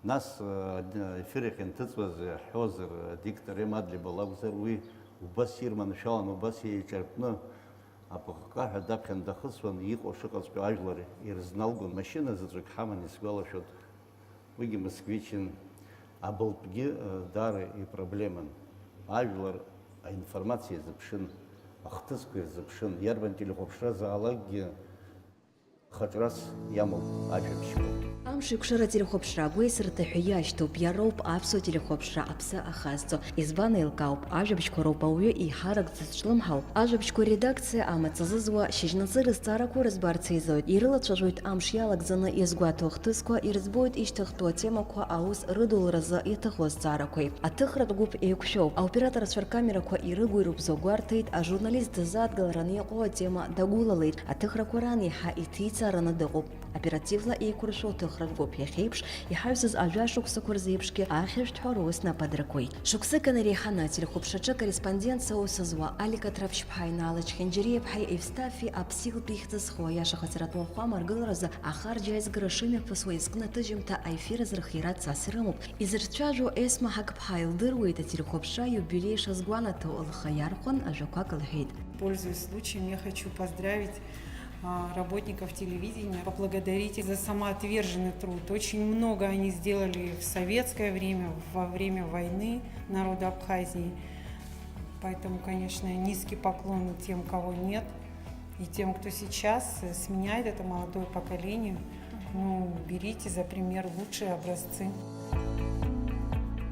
Нас, э, ефир ахь инҭыҵуаз иаҳҳәозар, адиктор М. Адлеиба лакәзар, уи убас ирманшәалан, убас еиҿартәны, апыҟҟаҳәа даԥхьан дахысуан, иҟоу шыҟаҵәҟьоу ажәлар ирызналгон, машьына заҵәык ҳаман исгәалашәоит. Уигьы Москвичын, абылтәгьы, э, даара ипроблеман. Ажәлар аинформациа ирзыԥшын, ахҭысқәа ирзыԥшын, иарбан телехәаԥшразаалакгьы хаҿрас иамоуп ажәабжьқәа. Амш еиқәшара ателехәаԥшра агәеисырҭа ҳәа иашьҭоуп, иароуп аԥсуа телехәаԥшра аԥсы ахазҵо. Избан еилкаауп, ажәабжьқәа роуп ауаҩы еиҳарак зызҿлымҳау. Ажәабжьқәа редакциа амаҵ азызуа, шьыжьнаҵы рызҵаарақәа рызбарц еизоит, ирылацәажәоит амш иалагӡаны иазгәаҭо ахҭысқәа, ирыӡбоит ишьҭыхтәу атемақәа аус рыдуларазы иаҭаху азҵаарақәеи. Аҭыхратә гәыԥ еиқәшәоуп, аоператорцәа ркамерақәа ирыгу-ирыбзоу гәарҭеит, ажурналист дазааҭгалараны иҟоу атема дагәылалеит, аҭыхрақәа раан еиҳа иҭеицаараны дыҟоуп. Оперативла еиқәыршәоу аҭыхратә гәыԥ иахьеиԥш, иҳаҩсыз ажәа шықәсақәа рзеиԥшгьы ахьышәҭҳәа рус нап адыркуеит. Шықәсык инареиҳаны ателехәаԥшраҿы акорреспондент аус зуа Алик Аҭраԥшьԥҳа, Инал Ачхьанџьариаԥҳаи Евстафи Аԥсилтәи ихьӡызхуа иаша хацраҭлахәы амаргыларазы ахарџь аизгара шымҩаԥысуа иазкны аҭыжьымҭа аефир азырхиара цас ирымоуп. Изырцәажәо Есма Ҳақԥҳа илдыруеит ателехәаԥшра иубилеи шазгәанаҭо, лхы иархәан ажәақәак лҳәеит. Пользуясь случаем, я хочу поздравить а, работников телевидения, поблагодарить их за самоотверженный труд. Очень много они сделали в советское время, во время войны народа Абхазии. Поэтому, конечно, низкий поклон и тем, кого нет, и тем, кто сейчас, э, сменяет это молодое поколение. Ну, берите за пример лучшие образцы.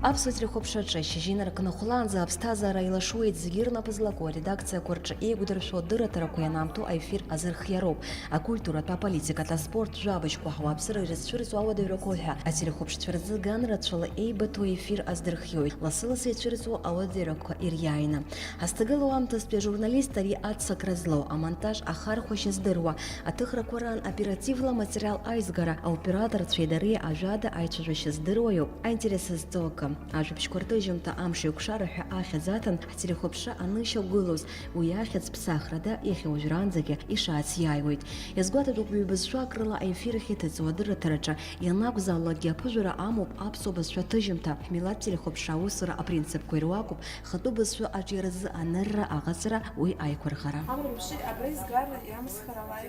Аԥсуа телехәаԥшраҿы шьыжьи наркны хәлаанӡа аԥсҭазаара илашуеит, зегьы рнапы злаку аредакциақәа рҿы еиқәдыршәо адырраҭарақәа ианаамҭоу аефир азырхиароуп. Акультуратә, аполитикатә, аспорттә, жәабжьқәа, ҳауааԥсыра ирызцәырҵуа ауадаҩрақәа ҳәа ателехәаԥшцәа рзы ганрацәала еибыҭоу аефир аздырхиоит. Лассы-лассы ицәырҵуа ауадаҩрақәа ириааины. Ҳазҭагылоу аамҭазтәи ажурналист ари аццакра злоу, амонтаж ахархәашьа здыруа, аҭыхрақәа раан оперативла аматериал аизгара, аоператорцәеи дареи ажәада аицәажәашьа здыруа иоуп, аинтерес зҵоу акы. Ажәабжьқәа рҭыжьымҭа Амш еиқәшара ҳәа ахьӡ аҭан ҳтелехәаԥшра анышьақәгылоз, уи ахьӡ ԥсахрада иахьа уажәраанӡагьы ишаац иааиуеит. Иазгәаҭатәуп ҩбызшәак рыла аефир ахь иҭыҵуа адырраҭараҿы, ианакәзаалакгьы аԥыжәара амоуп аԥсуа бызшәа ҭыжьымҭа, ҳмилаҭ телехәаԥшра аусура апринципқәа ируакуп, хатәы бызшәа аҿиаразы анырра аҟаҵара, уи аиқәырхара. Амра уԥши, абра изгара иамысхар алаи?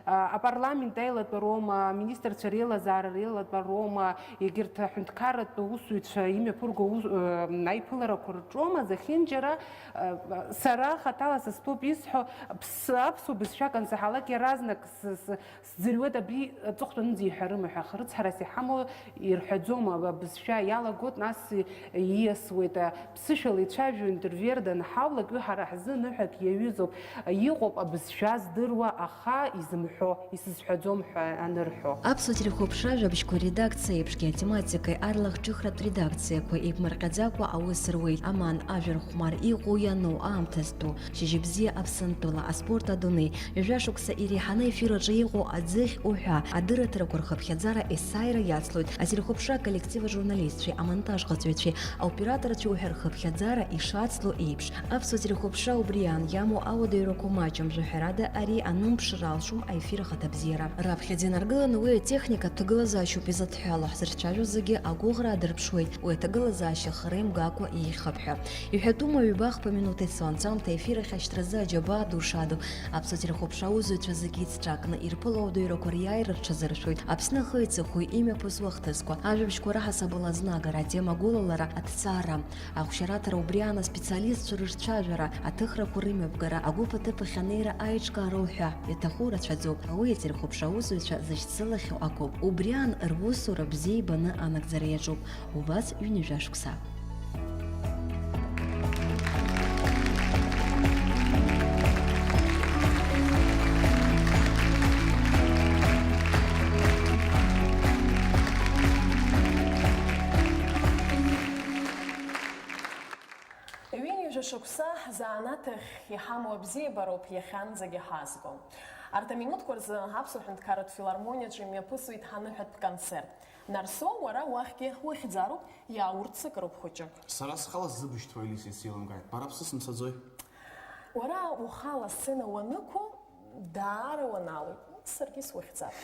А, апарламент аилатәароума, аминистрцәа реилазаара реилатәароума, егьырҭ аҳәынҭқарратә усзуҩцәа имҩаԥырго ус-, э, аиԥыларақәа рҿоума, зехьынџьара, э, сара хаҭала сызтәуп исҳәо, ԥс-, аԥсуа бызшәак ансаҳалак иаразнак с-, с-, сӡырҩуеит, абри аҵыхәтәанынӡа иҳәарыма ҳәа, рыцҳарас иҳамоу ирҳәаӡом, абызшәа иалагоит, нас ииасуеит, ԥсышәала ицәажәо интервьер данҳаулак, уи ҳара ҳзы ныҳәак иаҩызоуп. Иҟоуп абызшәа здыруа, аха изымҳәо, исызҳәаӡом ҳәа анырҳәо. Аԥсуа телехәаԥшра ажәабжьқәа редакциа еиԥшгьы атематикеи арлахҿыхратә редакциақәа еиԥмырҟьаӡакәа аус руеит. Аман, ажәархәмар, иҟоу иану, аамҭа зтәу, Шьыжьбзиа Аԥсынтәыла, аспорт адунеи, ҩажәа шықәса иреиҳаны аефир аҿы иҟоу аӡыхь уҳәа, адырраҭарақәа рхыԥхьаӡара есааира иацлоит ателехәаԥшра аколлектив ажурналистцәеи амонтажҟаҵаҩцәеи аоператорцәеи уҳәа рхыԥхьаӡара ишацло еиԥш. Аԥсуа телехәаԥшра убри аан иамоу ауадаҩрақәа маҷым, жәаҳәарада ари аны Умԥшыр алшом аефир ахаҭабзиара. Раԥхьаӡа инаргыланы уи атехника аҭагылазаашьоуп изыдҳәало, ҳзырцәажәо зегьы агәыӷра аадырԥшуеит, уи аҭагылазаашьа хара имгакәа еиӷьхап ҳәа. Иҳәатәума, ҩба-хԥа минуҭ ицо, анҵәамҭа аефир ахь ашьҭразы аџьабаа ду шаду, аԥсуа телехәаԥшра аусзуҩцәа зегьы еицҿакны ирԥыло ауадаҩрақәа риааира рҽазыршәоит. Аԥсны ахы иҵыхәеи имҩаԥысуа ахҭысқәа, ажәабжьқәа раҳасабала азнагара, атема гәылалара, аҭҵаара. Ахәшьараҭара убри аан аспециалистцәа рырцәажәара, аҭыхрақәа рымҩаԥгара, агәыԥ аҭыԥахь анеира аиҿкаара уҳәа, иаҭаху рацәаӡоуп. Уи ателехәаԥшра аусзуҩцәа зышьцылахьоу акоуп. Убри аан русура бзиа ибаны анагӡара иаҿуп. Убас ҩынҩажәа шықәса. Ҩынҩажәа шықәса ҳзанааҭ ахь иҳамоу абзиабароуп иахьанӡагьы ҳазго. Арҭ аминуҭқәа рзы Аԥсуа Ҳәынҭқарратә филармониаҿы имҩаԥысуеит ҳаныҳәатә концерт. Нарсоу, уара уахьгьы ухьӡароуп, иааурццакыроуп хәыҷык. Сара схала сзыбышьҭуа, Алиса, исеилымкааит. Бара бсысымцаӡои? Уара ухала асцена уанықәу, даара уаналоит. Саргьы сухьӡап.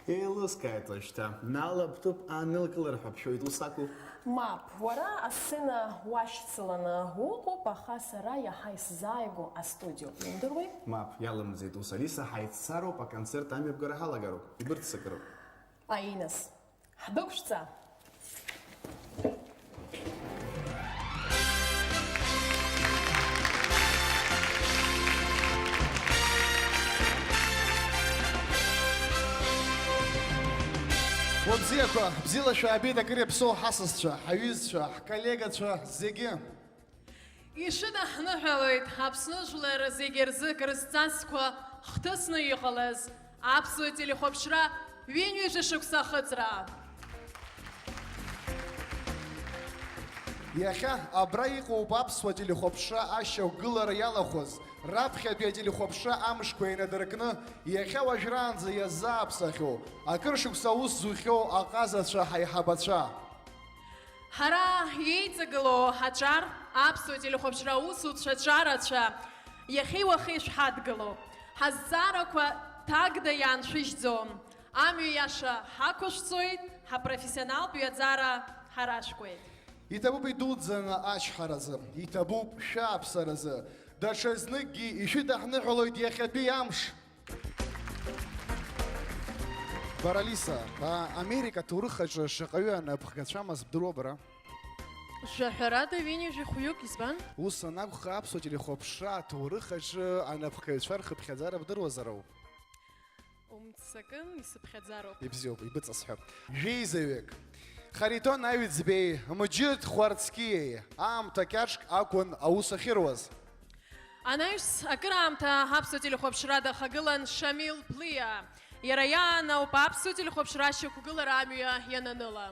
Еилыскааит уажәшьҭа. Нала бҭыԥ аанылкылар ҳәа бшәоит, ус акәу? Мап, уара асцена уашьцыланы уҟоуп, аха сара иаҳа исзааигәоу астудио иудыруеи? Мап, иалымӡеит ус, Алиса, ҳаиццароуп, аконцерт амҩаԥгара ҳалагароуп. Ибырццакыроуп. Аинас. Ҳдәықәшәҵа! Уабзиақәа, бзиала шәаабеит акыр иаԥсоу ҳасасцәа, ҳаҩызцәа, ҳколлегацәа зегьы. Ишыдаҳныҳәалоит, Аԥсны жәлар зегьы рзы крызҵазкуа хҭысны иҟалаз аԥсуа телехәаԥшра ҩынҩажәа шықәса ахыҵра. Иахьа абра иҟоуп аԥсуа телехәаԥшра ашьақәгылара иалахәыз, раԥхьатәи ателехәаԥшра амшқәа инадыркны, иахьа уажәраанӡа иазааԥсахьоу, акыр шықәса аус зухьоу аҟазацәа, ҳаиҳабацәа. Ҳара иеиҵагылоу аҿар, аԥсуа телехәаԥшра аусуцәа аҿарацәа, иахьеи уахеи шәҳадгылоуп. Ҳазҵаарақәа ҭагда иааншәыжьӡом. Амҩа иаша ҳақәышәҵоит, ҳапрофессионалтә ҩаӡара ҳарашәкуеит. Иҭабуп идуӡӡаны ачҳаразы, иҭабуп шәааԥсаразы, даҽазныкгьы ишәыдаҳныҳәалоит иахьатәи амш. Бара, Алиса, а, Америка аҭоурых аҿы шаҟаҩы анапхгацәамаз бдыруа бара? Жәаҳәарада, ҩынҩажәи хәҩык, избан? Ус анакәха, аԥсуа телехәаԥшра аҭоурых аҿы анапхгаҩцәа рхыԥхьаӡара бдыруазароуп. Умццакын, исыԥхьаӡароуп. Ибзиоуп, ибыҵасҳәап. Жәеизаҩык. Харитон Аҩӡбеи Мџьыҭ Хәарцкиеи аамҭа кьаҿк акәын аус ахьыруаз. Анаҩс, акыраамҭа аԥсуа телехәаԥшра дахагылан Шамил Плиа. Иара иаан ауп аԥсуа телехәаԥшра ашьақәгылара амҩа иананыла.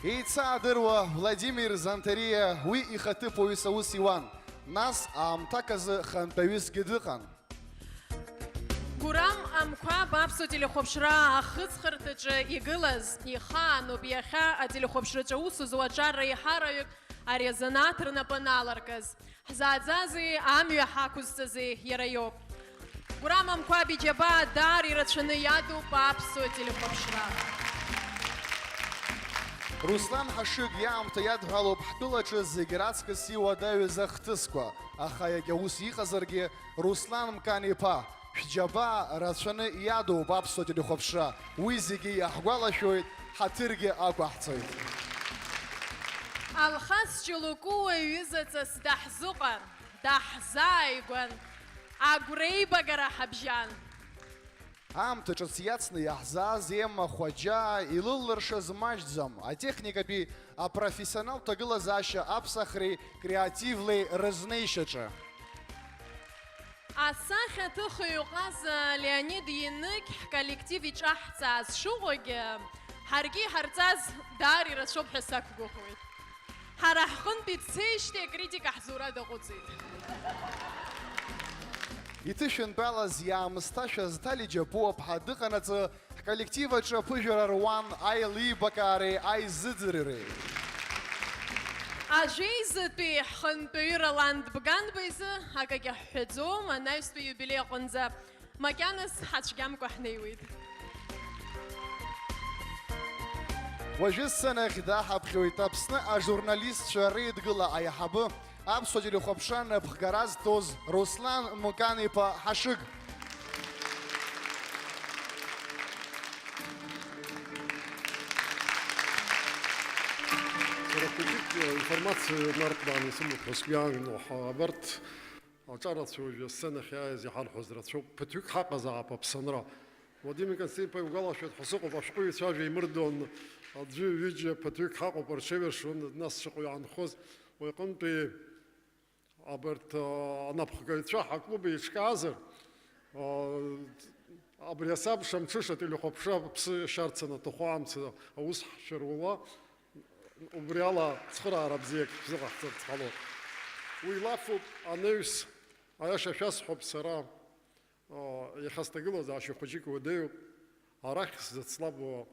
Еицаадыруа Владимир Занҭариа уи ихаҭыԥуаҩыс аус иуан, нас аамҭак азы хантәаҩысгьы дыҟан. Гурам Амқәаб аԥсуа телехәаԥшра ахыҵхырҭаҿы игылаз ихаануп иахьа ателехәаԥшраҿы аус зуа аҿар реиҳараҩык ари азанааҭ рнапы аналаркыз. Ҳзааӡазеи, амҩа ҳақәызҵазеи, иара иоуп. Гурам Амқәаб иџьабаа даара ирацәаны иадуп аԥсуа телехәаԥшра. Руслан Ҳашыг иаамҭа иадҳәалоуп ҳтәылаҿы зегь раҵкыс иуадаҩыз ахҭысқәа, аха иагьа ус иҟазаргьы, Руслан Мкан-иԥа, шәџьабаа рацәаны иадууп аԥсуа телехәаԥшра, уи зегьы иаҳгәалашәоит, ҳаҭыргьы ақәаҳҵоит. Алхас Ҷулукуа иҩызаҵас даҳзыҟан, даҳзааигәан, агәреибагара ҳабжьан. Аамҭа ҿыц иацны иаҳзааз Емма Хәаџьаа илыллыршаз маҷӡам, атехникатәи апрофессионалтә ҭагылазаашьа аԥсахреи креативлеи рызнеишьаҿы. Асахьаҭыхҩы ҟаза Леонид Енықь ҳколлектив иҿаҳҵааз шыҟоугьы, ҳаргьы иҳарҵаз даара ирацәоуп ҳәа сақәгәыӷуеит. Ҳара ҳҟынтәи дцеижьҭеи акритика ҳзура даҟәыҵит. Иҭышәынтәалаз иаамысҭашәаз Ҭали Џьапуаԥҳа дыҟанаҵы, ҳколлектив аҿы аԥыжәара руан аилибакаареи аизыӡырҩреи. Ажәеизатәи ҳхантәаҩы Ролан Бганба изы акагьы ҳҳәаӡом, анаҩстәи иубилеи аҟынӡа макьаназ ҳацәгьамкәа ҳнеиуеит. Уажәы сценахь даҳаԥхьоит Аԥсны ажурналистцәа реидгыла аиҳабы, аԥсуа телехәаԥшра напхгара зҭоз Руслан Мукан-иԥа Ҳашыг. Сара хәыҷык информациа нарҭбааны исымоуп ҳәа сгәы иаанагон, аха абарҭ аҿарацәа уажәы асценахь иааиз иҳарҳәоз рацәоуп, ԥыҭҩык ҳаҟазаап Аԥсынра. Владимир Константин-иԥа иугәалашәоит ҳәа сыҟоуп, ашәҟәыҩҩцәа ажәа еимырдон, аӡәы, ҩыџьа, ԥыҭҩык ҳаҟоуп, рҽеиҩыршон, нас шаҟаҩы иаанхоз, уи аҟынтәи абарҭ, а, анапхгаҩцәа ҳаклуб еиҿкаазар, а, абри асабша мҽыша телехәаԥшра аԥсы шьарц анаҭаху амца аус ҳшәыруала, убри ала цхыраара бзиак шәзыҟаҳҵарц ҟалоит. Уи лафуп, анаҩс, аиаша шәасҳәап сара, а, иахьа сҭагылазаашьа хәыҷык уадаҩуп, арахь сзыцлабуа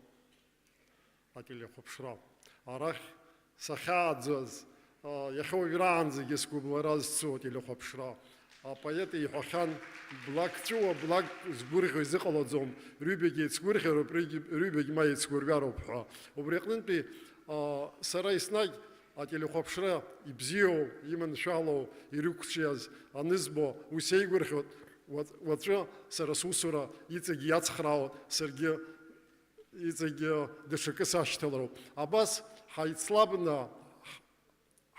ателехәаԥшра. Арахь сахьааӡаз, а, иахьа уажәраанӡагьы сгәыбылра зцу ателехәаԥшра. Апоет иҳәахьан, блак ҵәыуа, блак згәырӷьо изыҟалаӡом, рҩбагьы еицгәырӷьароуп, рҩгьы-, рҩбагь ма еицгәырҩароуп ҳәа. Убри аҟнытәи, а, сара еснагь ателехәаԥшра ибзиоу, иманшәалоу, ирықәҿиаз анызбо, уи сеигәырӷьоит, уа-, уаҵәы сара сусура иҵегь иацхраауеит, саргьы иҵегьы даҽакы сашьҭалароуп. Абас ҳаицлабны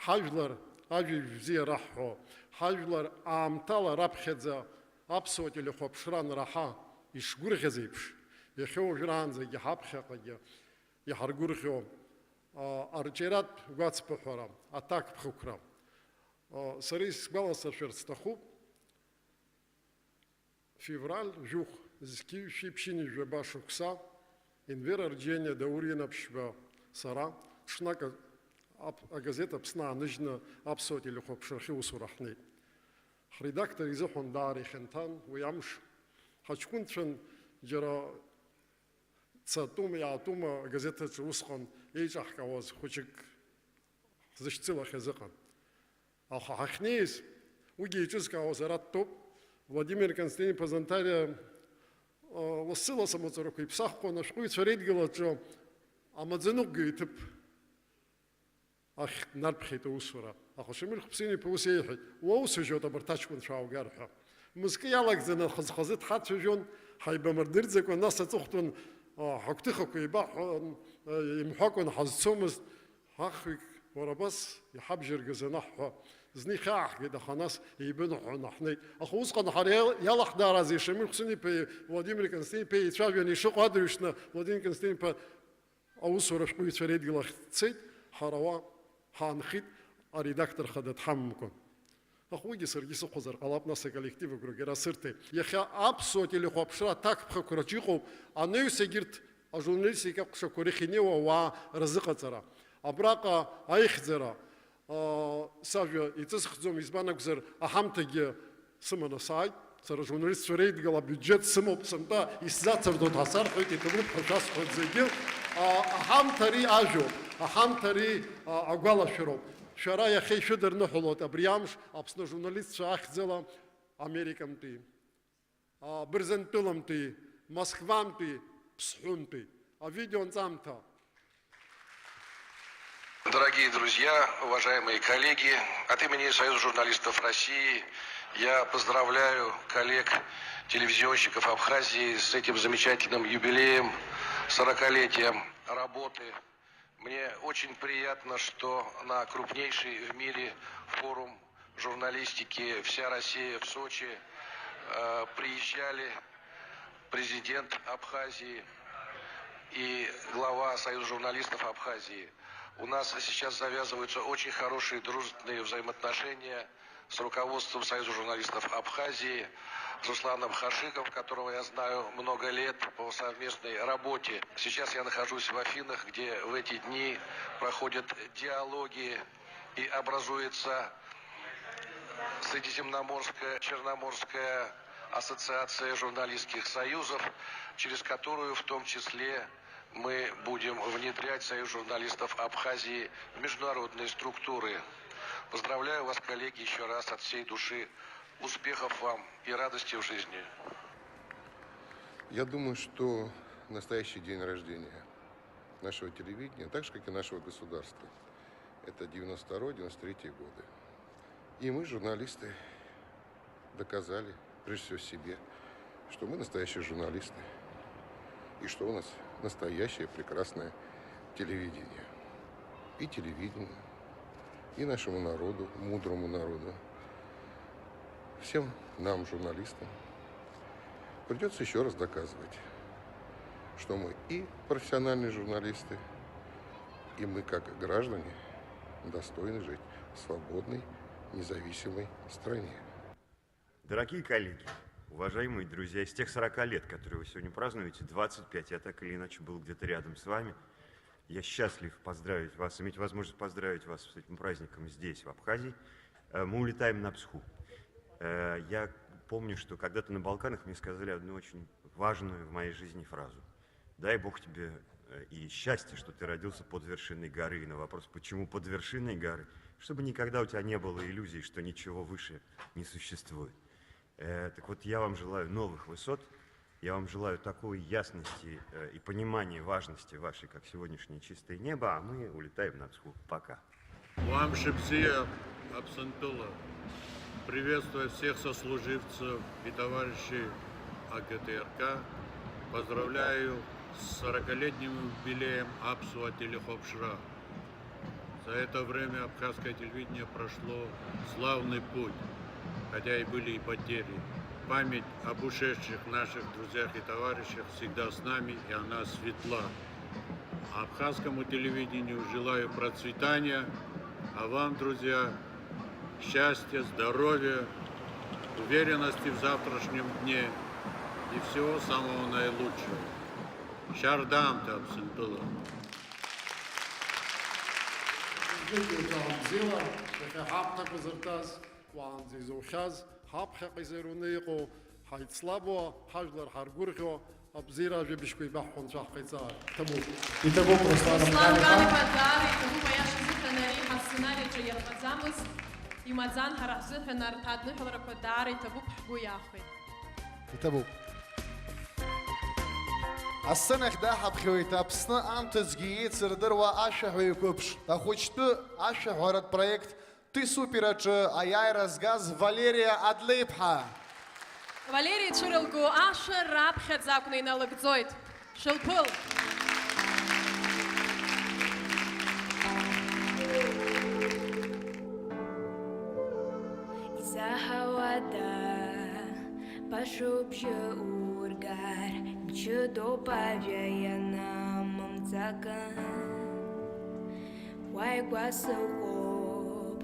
ҳажәлар ажәабжь бзиа раҳҳәо, ҳажәлар аамҭала раԥхьаӡа аԥсуа телехәаԥшра анраҳа ишгәырӷьаз еиԥш, иахьа уажәраанӡагьы ҳаԥхьаҟагьы иҳаргәырӷьо, а, арҿиаратә гәацԥыҳәара, аҭакԥхықәра. А, сара исгәаласыршәарц сҭахуп, Февраль жәохә зқьи жәшәи ԥшьынҩажәи жәаба шықәса, Енвер Арџьениа, Даур Инаԥшьба, сара, ҽнак ап-, агазеҭ Аԥсны ааныжьны аԥсуа телехәаԥшрахьы усура ҳнеит. Ҳредактор изыҳәан даара ихьанҭан уи амш. Ҳаҷкәынцәан џьара цатәума, иаатәума агазеҭ аҿы усҟан еиҿаҳкаауаз хәыҷык ҳзышьцылахьаз ыҟан. Аха ҳахьнеиз, уигьы еиҿызкаауаз ара дтәоуп, Владимир Константин-иԥа Занҭариа, а, лассы-лассы амаҵурақәа иԥсахуан, ашәҟәыҩҩцәа реидгылаҿы амаӡаныҟәгаҩ иҭыԥ ахь днарԥхьеит аусура. Аха Шамил Хәсин-иԥа ус иеиҳәеит, уаусыжьуеит абарҭ аҷкәынцәа ааугар ҳәа. Мызкы иалагӡаны хаз-хазы дҳацәажәон, ҳаибамырдырӡакәа, нас аҵыхәтәан, а, ҳагәҭыхақәа еибаҳҳәон, а, имҳәакәан ҳазцомызт. Ахҩык, уара абас иҳабжьаргаз анаҳҳәа, зны ихьааҳгеит, аха нас еибаныҳәҳәаны ҳнеит. Аха усҟан ҳара иал-, иалаҳдаараз Шамил Хәсин-иԥеи Владимир Константин-иԥеи еицәажәаны ишыҟоу адырҩаҽны Владимир Константин-иԥа аусура ашәҟәыҩҩцәа реидгылахь дцеит, ҳара уа ҳаанхеит, аредактор хада дҳамамкәа. Аха уигьы саргьы сыхәозар ҟалап, нас аколлектив агәрагара сырҭеит. Иахьа аԥсуа телехәаԥшра аҭакԥхықәраҿ иҟоуп анаҩс егьырҭ ажурналистика аҟәшақәа рахь инеиуа ауаа рзыҟаҵара. Абраҟа аихьӡара, аа, сажәа иҵысхӡом, избан акәзар, аҳамҭагьы сыманы сааит. Сара ажурналистцәа реидгыла абиуџьеҭ сымоуп, сынтәа исзацырҵоит ҳәа сарҳәоит, иҭабуп ҳәа шәасҳәоит зегьы. А, аҳамҭа ари ажәоуп, аҳамҭа ари, а, агәалашәароуп. Шәара иахьа ишәыдырныҳәалоит абри амш Аԥсны ажурналистцәа ахьӡала Американтәи, а, Бырзентәылантәи, Москвантәи, Ԥсҳәынтәи. Авидео анҵамҭа. Дорогие друзья, уважаемые коллеги, от имени Союза журналистов России я поздравляю коллег телевизионщиков Абхазии с этим замечательным юбилеем, сорокалетием работы. Мне очень приятно, что на крупнейший в мире форум журналистики «Вся Россия в Сочи» э, приезжали президент Абхазии и глава Союза журналистов Абхазии. У нас сейчас завязываются очень хорошие дружественные взаимоотношения с руководством Союза журналистов Абхазии, с Русланом Хашигом, которого я знаю много лет по совместной работе. Сейчас я нахожусь в Афинах, где в эти дни проходят диалоги и образуется Средиземноморская, Черноморская ассоциация журналистских союзов, через которую в том числе Мы будем внедрять Союз журналистов Абхазии в международные структуры. Поздравляю вас, коллеги, еще раз от всей души. Успехов вам и радости в жизни. Я думаю, что настоящий день рождения нашего телевидения, так же, как и нашего государства, это девяносто второй, девяносто третий годы. И мы, журналисты, доказали, прежде всего себе, что мы настоящие журналисты и что у нас настоящее прекрасное телевидение. И телевидение, и нашему народу, мудрому народу, всем нам, журналистам, придётся ещё раз доказывать, что мы и профессиональные журналисты, и мы, как граждане, достойны жить в свободной, независимой стране. Дорогие коллеги, уважаемые друзья, из тех сорока лет, которые вы сегодня празднуете, двадцать пять я так или иначе был где-то рядом с вами. Я счастлив поздравить вас, иметь возможность поздравить вас с этим праздником здесь, в Абхазии. Э, мы улетаем на Псху. Э, я помню, что когда-то на Балканах мне сказали одну очень важную в моей жизни фразу. Дай Бог тебе, э, и счастья, что ты родился под вершиной горы. И на вопрос, почему под вершиной горы, чтобы никогда у тебя не было иллюзий, что ничего выше не существует. Э, так вот, я вам желаю новых высот, я вам желаю такой ясности, э, и понимания важности вашей, как сегодняшнее чистое небо, а мы улетаем на Псху. Пока. Уамши бзиа, Аԥсынтәыла. Приветствую всех сослуживцев и товарищей А Г Т Р К. Поздравляю с сорокалетним юбилеем Аԥсуа телехәаԥшра. За это время абхазское телевидение прошло славный путь, хотя и были и потери. Память об ушедших наших друзьях и товарищах всегда с нами, и она светла. Абхазскому телевидению желаю процветания, а вам, друзья, счастья, здоровья, уверенности в завтрашнем дне и всего самого наилучшего. Шьардаамҭа Аԥсынтәыла! Зегьы бзиала, иахьа ҳаԥҭақәа зырҭаз, уаанӡа изухьаз, ҳаԥхьаҟа изыҩраны иҟоу, ҳаицлабуа, ҳажәлар ҳаргәырӷьо, абзиара ажәабжьқәа еибаҳҳәо анцәа ҳҟаиҵааит. Иҭабуп. Иҭабуп, Руслан Руслан Рамзан-иԥа. Рамзан-иԥа, даара иҭабуп, аиаша азыҳәан ари ҳасценариаҿы иарбаӡамызт, имаӡан ҳара ҳзыҳәан арҭ адныҳәаларақәа, даара иҭабуп, ҳгәы иахәеит. Иҭабуп. Асценахь даҳаԥхьоит Аԥсны анҭыҵгьы еицырдыруа ашәаҳәаҩ қәыԥш, ахәыҷтәы ашәаҳәаратә проект Ты супер аҿы аиааира згаз Валериа Адлеиԥҳа. Валери ицәырылго ашәа раԥхьаӡа акәны иналыгӡоит. Шәылԥыл! Изаҳауада, баша убжьы ургар, мчыдоуп ажәа ианамымҵакын. Уааигәа сыҟоуп,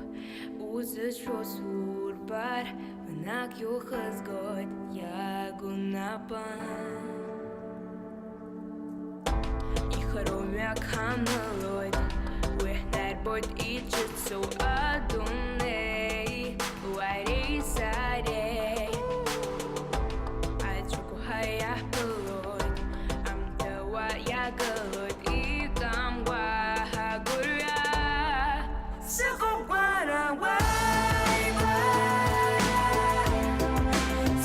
узысшәо сурбар, бнак иухызгоит иагу напы. Ихароу мҩак ҳамылоит, уи ҳнарбоит иҿыцу адунеи, уареи сареи. Аӡәк уҳа иаҳԥылоит, амҭауа иагылоит, икамгәа ҳагәырҩа. Сыҟоуп гәара уааигәа,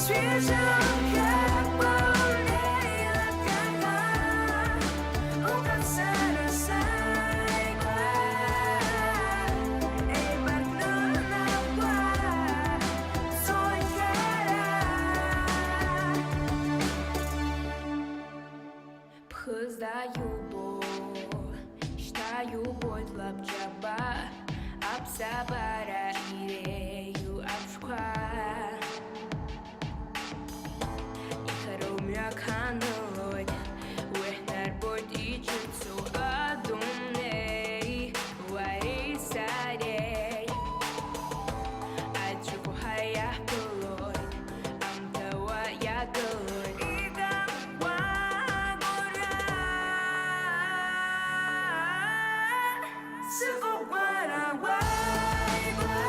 сҩыза мшәакәа унеилак ҟаҟа, уҟан сара сааигәа, еибаркны напқәа цоит ҳара. Ԥхыӡла иубо, шьҭа иубоит лабҿаба, аԥсабара иреиӷьу аԥшқәа. Ихароу мҩак ҳанылоит, уи ҳнарбоит иҿыцу адунеи, уареи сареи. Аӡәк уҳа иаҳԥылоит, амҭауа иагылоит. Ида уа гәырҩа, сыҟоуп гәара уааигәа,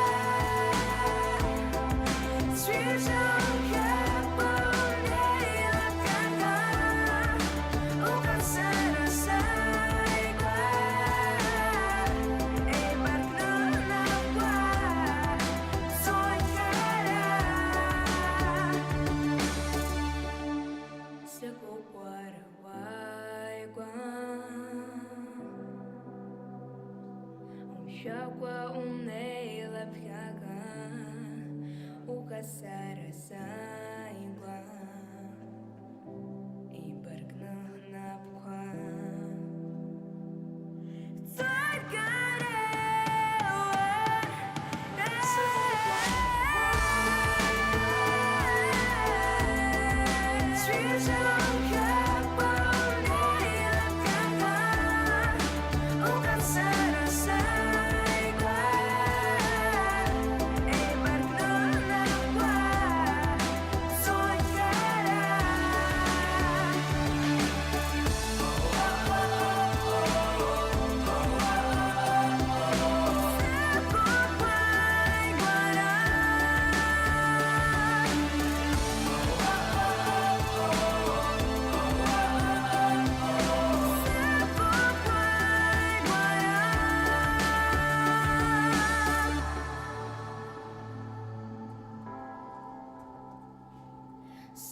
Сыгәыӷуара уааигәа, умшәакәа унеилаԥхьаҟа, уҟазара сааигәа, еибаркны ҳнапқәа.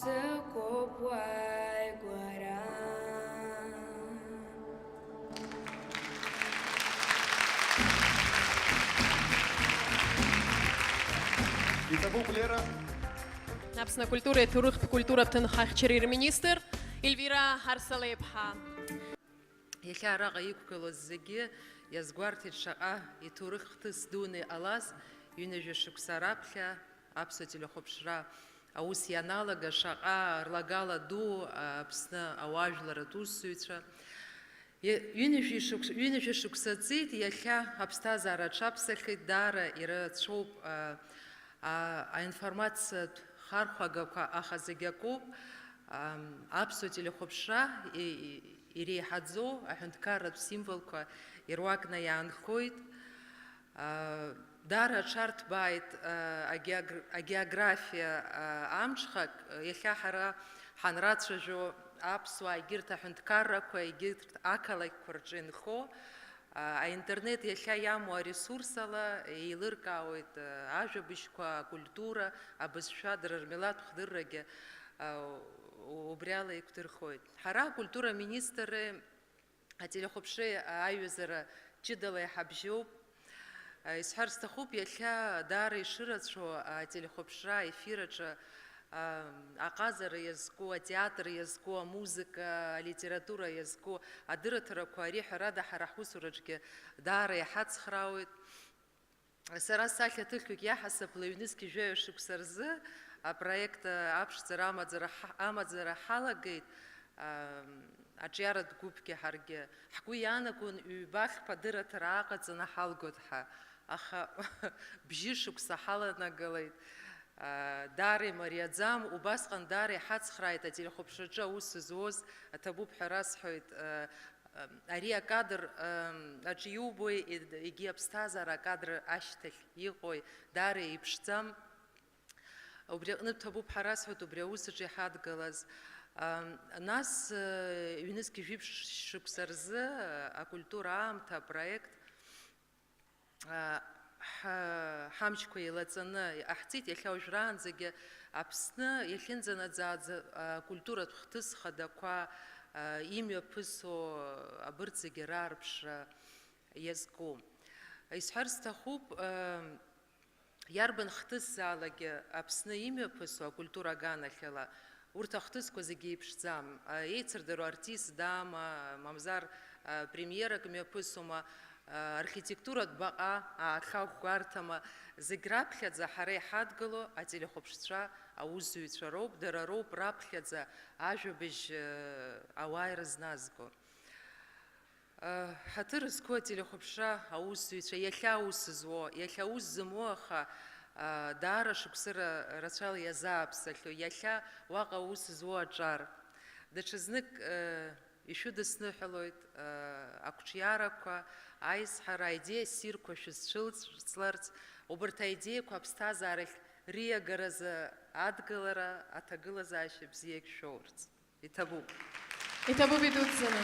Сыгәыӷуп уааигәара. Иҭабуп, Лера. Аԥсны акультуреи аҭоурыхтә культуратә ҭынхахьчареи рминистр Ельвира Арсалеиԥҳа. Иахьа араҟа иқәгылоз зегьы иазгәарҭеит шаҟа иҭоурых хҭыс дуны иҟалаз, ҩынҩажәа шықәса раԥхьа аԥсуа телехәаԥшра аус ианалага, шаҟа рлагала ду Аԥсны ауаажәларратә усзуҩцәа. Е-, ҩынҩажәи шықәс-, ҩынҩажәа шықәса ҵит, иахьа аԥсҭазаара аҽаԥсахьеит, даара ирацәоуп, а, а, аинформациатә хархәагақәа, аха зегь акоуп, ам, аԥсуа телехәаԥшра и-, и-, иреиҳаӡоу аҳәынҭқарратә символқәа ируакны иаанхоит. А, даара аҽарҭбааит, а, агеогр-, агеографиа, а, амҽхак, иахьа ҳара ҳанрацәажәо аԥсуаа егьырҭ аҳәынҭқаррақәа, егьырҭ ақалақьқәа рҿы инхо, а, аинтернет иахьа иамоу аресурс ала еилыркаауеит, а, ажәабжьқәа, акультура, абызшәа, дара рмилаҭ хдыррагьы, а, у-, убри ала иқәдырхоит. Ҳара акультура министри ателехәаԥшреи аиҩызара ҷыдала иҳабжьоуп. Исҳәар сҭахуп, иахьа даара ишырацәоу ателехәаԥшра аефир аҿы, а, аҟазара иазку, атеатр иазку, амузыка, алитература иазку адырраҭарақәа, ари ҳәарада ҳара ҳусураҿгьы даара иҳацхраауеит. Сара сахьаҭыхҩык иаҳасабала ҩнызқь жәаҩа шықәса рзы апроект аԥшӡара амаӡара ҳа-, амаӡара ҳалагеит, ам, аҿиаратә гәыԥгьы ҳаргьы. Ҳгәы иаанагон ҩба-хԥа дырраҭара ааҟаҵаны ҳалгоит ҳәа, аха бжьы шықәса ҳаланагалеит. А, даара имариаӡам, убасҟан даара иҳацхрааит ателехәаԥшраҿы аус зуоз, аҭабуп ҳәа расҳәоит, а, Ари акадр, ам, аҿы иубои, егьи аԥсҭазаара акадр ашьҭахь иҟои, даара еиԥшӡам. Убри аҟнытә ҭабуп ҳәа расҳәоит убри аус аҿы иҳадгылаз. Ам, нас, э, ҩнызқь жәиԥшь шықәса рзы, э, акультура аамҭа апроект а, ҳа-, ҳамчқәа еилаҵаны иҟаҳҵеит, иахьа уажәраанӡагьы Аԥсны иахьынӡанаӡааӡа, а, акультуратә хҭыс хадақәа, а, имҩаԥысуа абырҭ зегьы раарԥшра иазку. Исҳәар сҭахуп, а, иарбан хҭысзаалакгьы Аԥсны имҩаԥысуа акультура аганахьала, урҭ ахҭысқәа зегьы еиԥшӡам. Еицырдыруа артист даама, мамзар, премиерак мҩаԥысума, архитектуратә баҟа аахьа гәарҭама, зегь раԥхьаӡа ҳара иҳадгыло ателехәаԥшцәа аусзуҩцәа роуп, дара роуп раԥхьаӡа ажәабжь ауаа ирызназго. Ҳаҭыр зқәу ателехәаԥшра аусзуҩцәа, иахьа аус зуо, иахьа аус зымуо, аха даара шықәсыра рацәала иазааԥсахьоу, иахьа уаҟа аус зуо аҿар. Даҽазнык ишәыдысныҳәалоит, ақәҿиарақәа, аизҳара, аидеиа ссирқәа шәызцәылҵларц, убарҭ аидеиақәа аԥсҭазаарахь риагаразы адгылара, аҭагылазаашьа бзиагь шәоурц. Иҭабуп. Иҭабуп идуӡӡаны.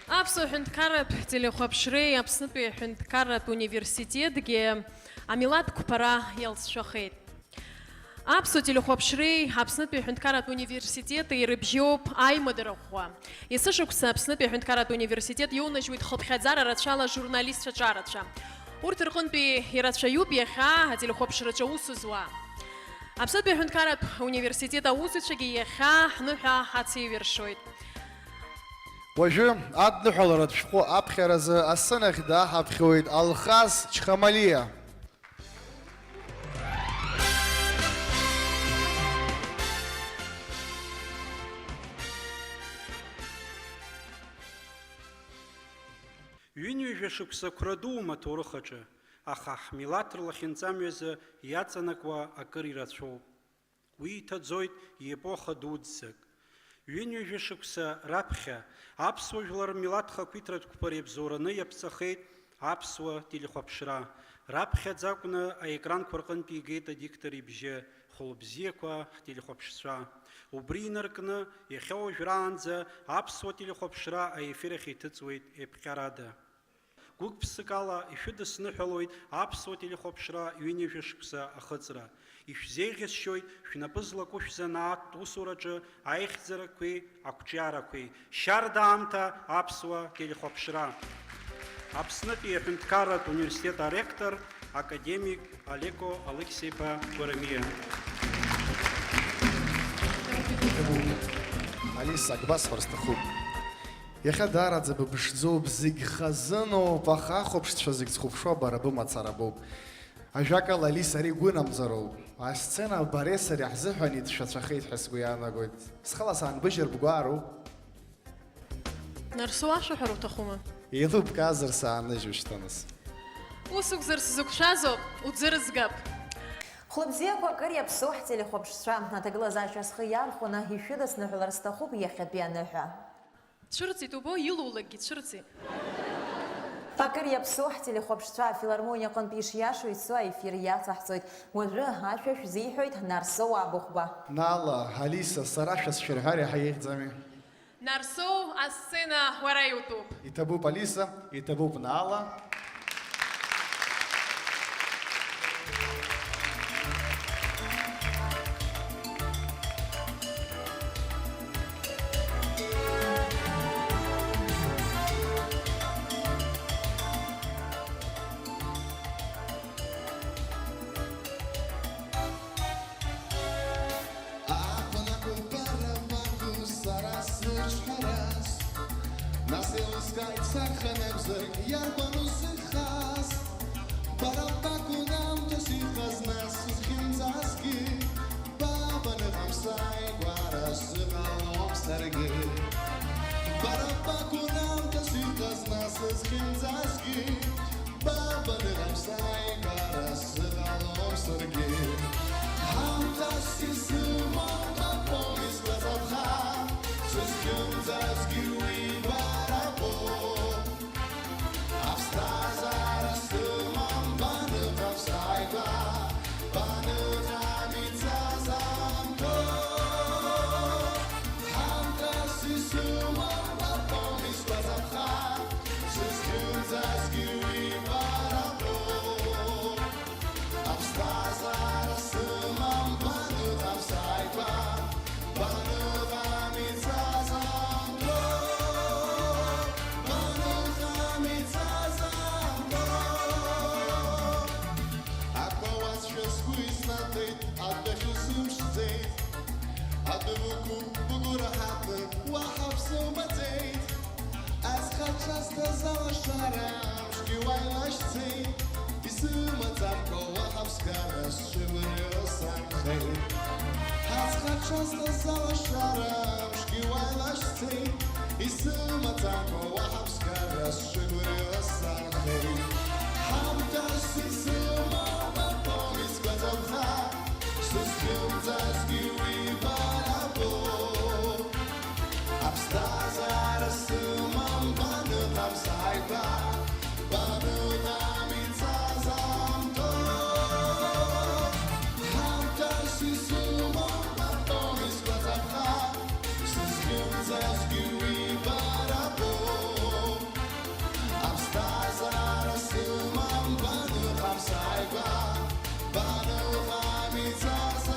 Аԥсуа ҳәынҭқарратә телехәаԥшреи Аԥснытәи аҳәынҭқарратә университетгьы амилаҭ қәԥара иалҵшәахеит. Аԥсуа телехәаԥшреи Аԥснытәи аҳәынҭқарратә университети ирыбжьоуп аимадара ӷәӷәа. Есышықәса Аԥснытәи аҳәынҭқарратә университет иоунажьуеит хыԥхьаӡара рацәала ажурналистцәа ҿарацәа. Урҭ рҟынтәи ирацәаҩуп иахьа ателехәаԥшраҿы аус зуа. Аԥснытәи аҳәынҭқарратә университет аусзуҩцәагьы иахьа ҳныҳәа ҳацеиҩыршоит. Уажәы адныҳәаларатә шәҟәы аԥхьаразы асценахь дааҳаԥхьоит Алхас Чхамалиа. Ҩынҩажәа шықәса қәра дуума аҭоурых аҿы, аха ҳмилаҭ рлахьынҵа мҩазы иаҵанакуа акыр ирацәоуп. Уи иҭаӡоит епоха дуӡӡак. Ҩынҩажәа шықәса раԥхьа аԥсуа жәлар рмилаҭ хақәиҭратә қәԥара иабзоураны иаԥҵахеит аԥсуа телехәаԥшра. Раԥхьаӡа акәны аекранқәа рҟынтә игеит адиктор ибжьы, хәылбзиақәа ҳтелехәаԥшцәа. Убри инаркны, иахьа уажәраанӡа аԥсуа телехәаԥшра аефир ахь иҭыҵуеит еиԥҟьарада. Гәык-ԥсык ала ишәыдысныҳәалоит аԥсуа телехәаԥшра ҩынҩажәа шықәса ахыҵра. Ишәзеиӷьасшьоит шәнапы злаку шәзанааҭтә усураҿы аихьӡарақәеи ақәҿиарақәеи. Шьарда аамҭа аԥсуа телехәаԥшра! Аԥснытәи аҳәынҭқарратә университет аректор, академик Алеко Алықьса-иԥа Гәарамиа. Алиса, ак басҳәар сҭахуп. Иахьа даараӡа быԥшӡоуп, зегь хазыноуп, аха ахәаԥшцәа зегь зхәаԥшуа бара бымацара боуп. Ажәакала, Алиса, ари гәынамӡароуп. Асцена бареи сареи ҳзыҳәан иҭшәацәахеит ҳәа сгәы иаанагоит. Схала саанбыжьыр бгәаароуп. Нарсоу ашәаҳәара уҭахума? Еилыбкаазар сааныжь ушьҭа нас. Усугзар сзықәшәазоуп, уӡырызгап. Хәлыбзиақәа акыр иаԥсоу ҳтелехәаԥшцәа, аҭагылазаашьа схы иархәаны ишәыдысныҳәалар сҭахуп иахьатәи аныҳәа. Цәырҵит, убои, илулакгьы цәырҵит. Акыр иаԥсоу ҳтелехәаԥшцәа афилармониа аҟынтә ишиашоу ицо аефир иацаҳҵоит. Уажәы ашәа шәзиҳәоит Нарсоу Абыхәба. Нала, Алиса, сара шәа сшәырҳәар иаҳа еиӷьӡами? Нарсоу, асцена уара иутәуп. Иҭабуп, Алиса, иҭабуп, Нала. Ааԥын акәабара маку сара сыҿҳәарас, нас еилыскааит саханакзаргь иарбану сыххаз? Бара бакәын аамҭас иҟаз, нас сызхьымӡазгьы, ба баныҟам сааигәара сыҟалом саргьы. Бара бакәын аамҭас иҟаз, нас сызхьымӡазгьы, ба баныҟам сааигәара сыҟалом саргьы. Ҳамҭас исымам бабом изгәаҵәа ԥха, сызхьымӡазгьы уи бара боуп. Аԥсҭазаара сымам баныҟам сааигәа, баныҟам ицаз аамҭоуп. Ҳамҭас исымам бабом изгәаҵәа ԥха, сызхьымӡазгьы уи бара боуп. Аԥсҭазаара сымам баныҟам сааигәа, баныҟам ицаз аамҭоуп, баныҟам ицаз аамҭоуп. Акәа уацәшәа сгәы иснатәеит, адәахьы сымшьӡеит. Адәы бықәуп бгәы раҳаҭны, уаҳа бсымбаӡеит. Азхаҿазҭаз алашара амшгьы уа илашьцеит. Исымаӡамкәа уаҳа ԥсгара сшыгәырҩо санхеит. Азхаҿазҭаз алашара амшгьы уа илашьцеит. Исымаӡамкәа уаҳа ԥсгара сшыгәырҩо санхеит. Ҳамҭас исымам бабом изгәаҵәа ԥха, сызхьымӡазгьы уи бара боуп. Аԥсҭазаара сымам баныҟам сааигәа, баныҟам ицаз аамҭоуп. Ҳамҭас исымам бабом изгәаҵәа ԥха, сызхьымӡазгьы уи бара боуп. Аԥсҭазаара сымам баныҟам сааигәа, баныҟам ицаз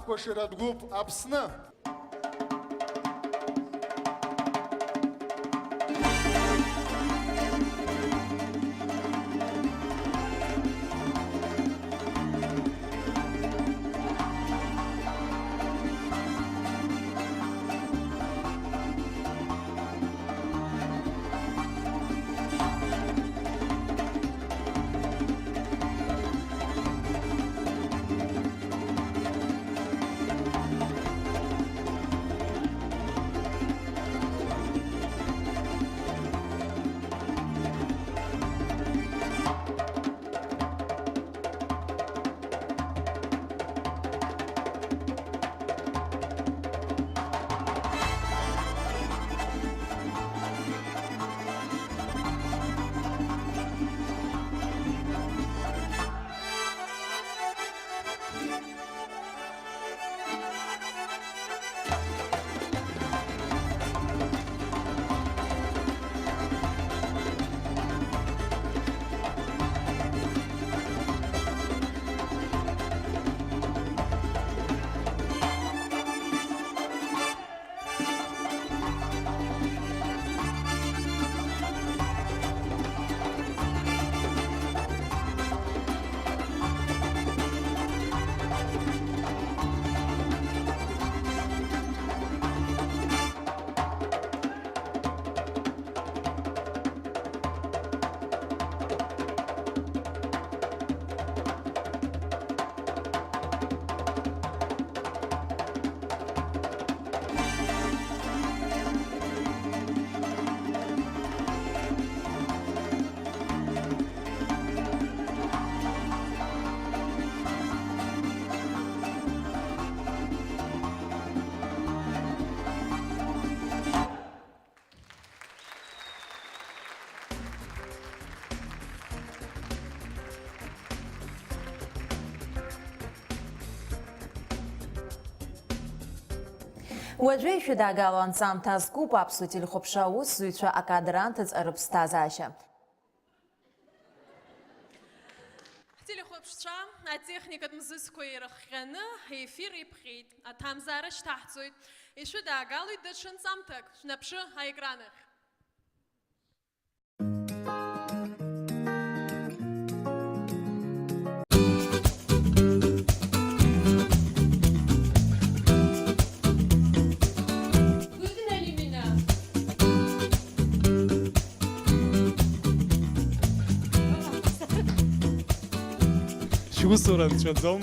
Кәашаратә гәыԥ Аԥсны. Уажәы ишәыдагало анҵамҭа азкуп аԥсуа телехәаԥшра аусзуҩцәа акадр анҭыҵ рыԥсҭазаашьа. Ҳтелехәаԥшцәа атехникатә мзызқәа ирыхҟьаны ефир иԥҟьеит. Аҭамзаара шьҭаҳҵоит. Ишәыдаагалоит даҽа нҵамҭак. Шәнаԥшы аекран ахь. Выгнали меня. Шәусура нҵәаӡом.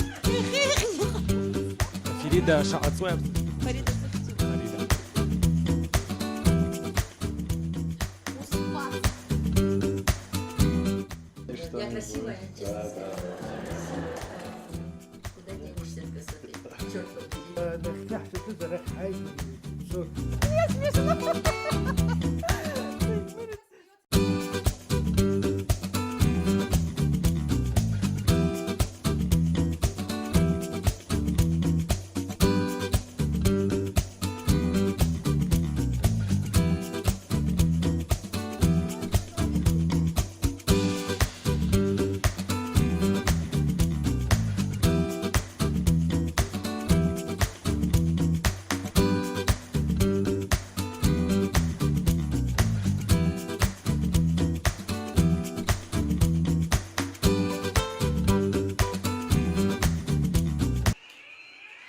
Фарида шаҟа ҵуеи? Фарида сыхьӡуп. Фарида. Я красивая, честно сказать. Куда денешься от красоты? Чёрт побери. Нахьхьи ҳшаҿыз арахь ҳааит, ибзоуп.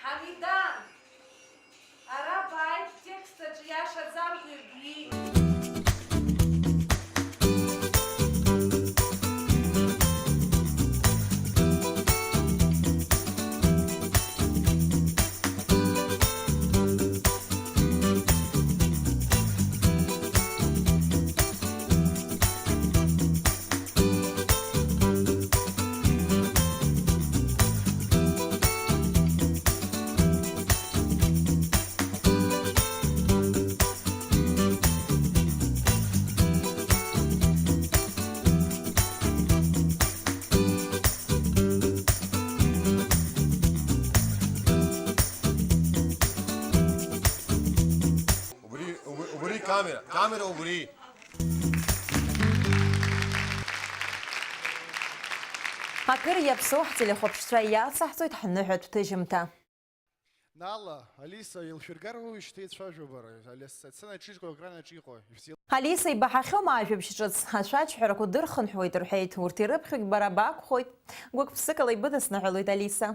Ҳамидан, ара бааи, текст аҿы иашаӡамкәа ирбеит. Убри, убри, убри камера, камера убри. Акыр иаԥсоу ҳтелехәаԥшцәа иацаҳҵоит ҳныҳәатә ҭыжьымҭа. Нала, Алиса, еилшәыргар уи шьҭа ицәажәо бара, Алиса, асценаҿ иҟоу, аекранаҿ иҟоу, ибзиа. Алиса ибаҳахьоума ажәабжь ҿыц? Ашәаџьҳәарақәа дырхынҳәуеит рҳәеит, урҭ ирыԥхьогь бара бакәхоит. Гәык-ԥсыкала ибыдысныҳәалоит Алиса.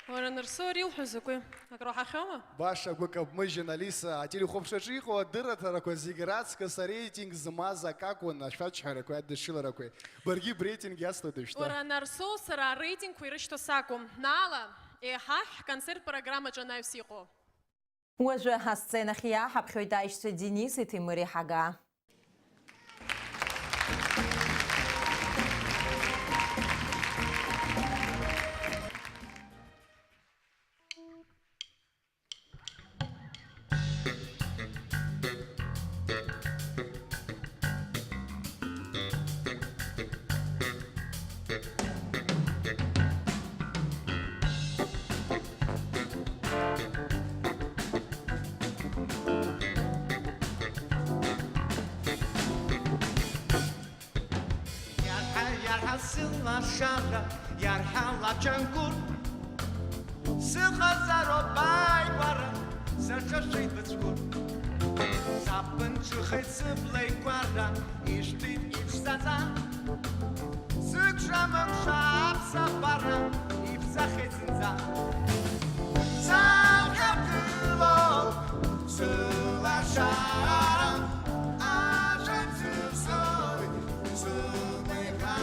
Уара, Нарсоу, ари илҳәо закәи? Акруаҳахьоума? Баша гәык абмыжьын, Алиса, ателехәаԥшраҿы иҟоу адырраҭарақәа зегьы раҵкыс ареитинг змаз акакәын ашәаџьҳәарақәеи адышшыларақәеи. Баргьы бреитинг иацлеит уажәшьҭа. Уара, Нарсоу, сара ареитингқәа ирышьҭоу сакәым. Нала, еиҳа ҳконцерт программаҿы анаҩс иҟоу. Уажәы асценахь иааҳаԥхьоит аишьцәа Денис Ҭемыри Ҳага. Иарҳа, иарҳа сылашара, иарҳа лаҷангәыр. Сыҟазароуп ааигәара, саҿашәеит быцәгәыр. Саԥынҵәахеит сыбла еиқәара, ишәҭит иԥшӡаӡа. Сыкәша-мыкәша аԥсабара, ибзахеит зынӡа. Сахьагылоуп сылашара, ажәа сызоит сыбеиԥара.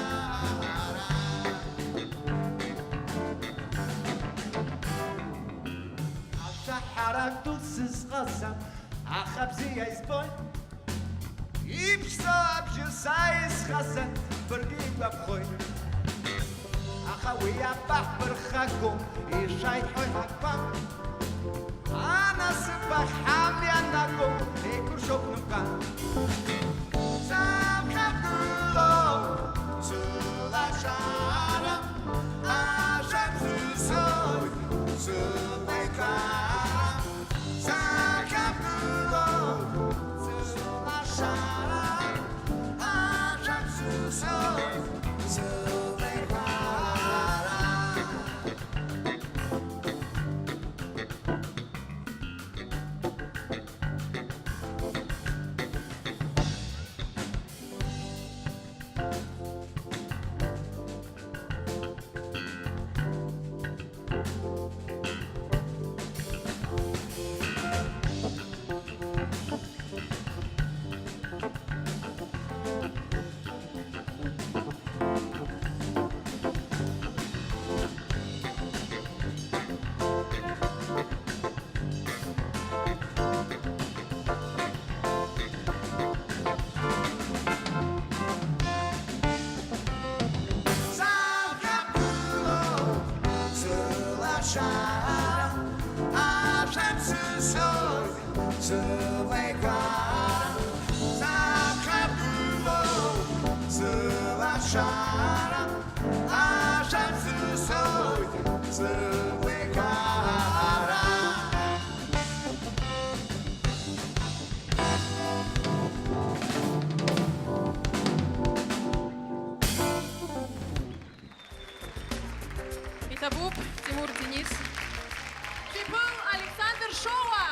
Ашәаҳәара ду сызҟазам, аха бзиа избоит. Иԥшӡоу абжьы са исхазар, быргьы игәаԥхоит. Аха уи абаҳбырхагоу, ишәаиҳәои ҳақәа? Анасыԥ ахь ҳамҩа анаго, еиқәыршоуп нука. Саԥхьагылоуп сылашара, ажәа сызоит сыбеиԥара. Саԥхьагылоуп сылашара, ажәа сызоит сыбеиԥара. Иҭабуп, Тимур Денис. Шәиԥыл Александр Шоуа!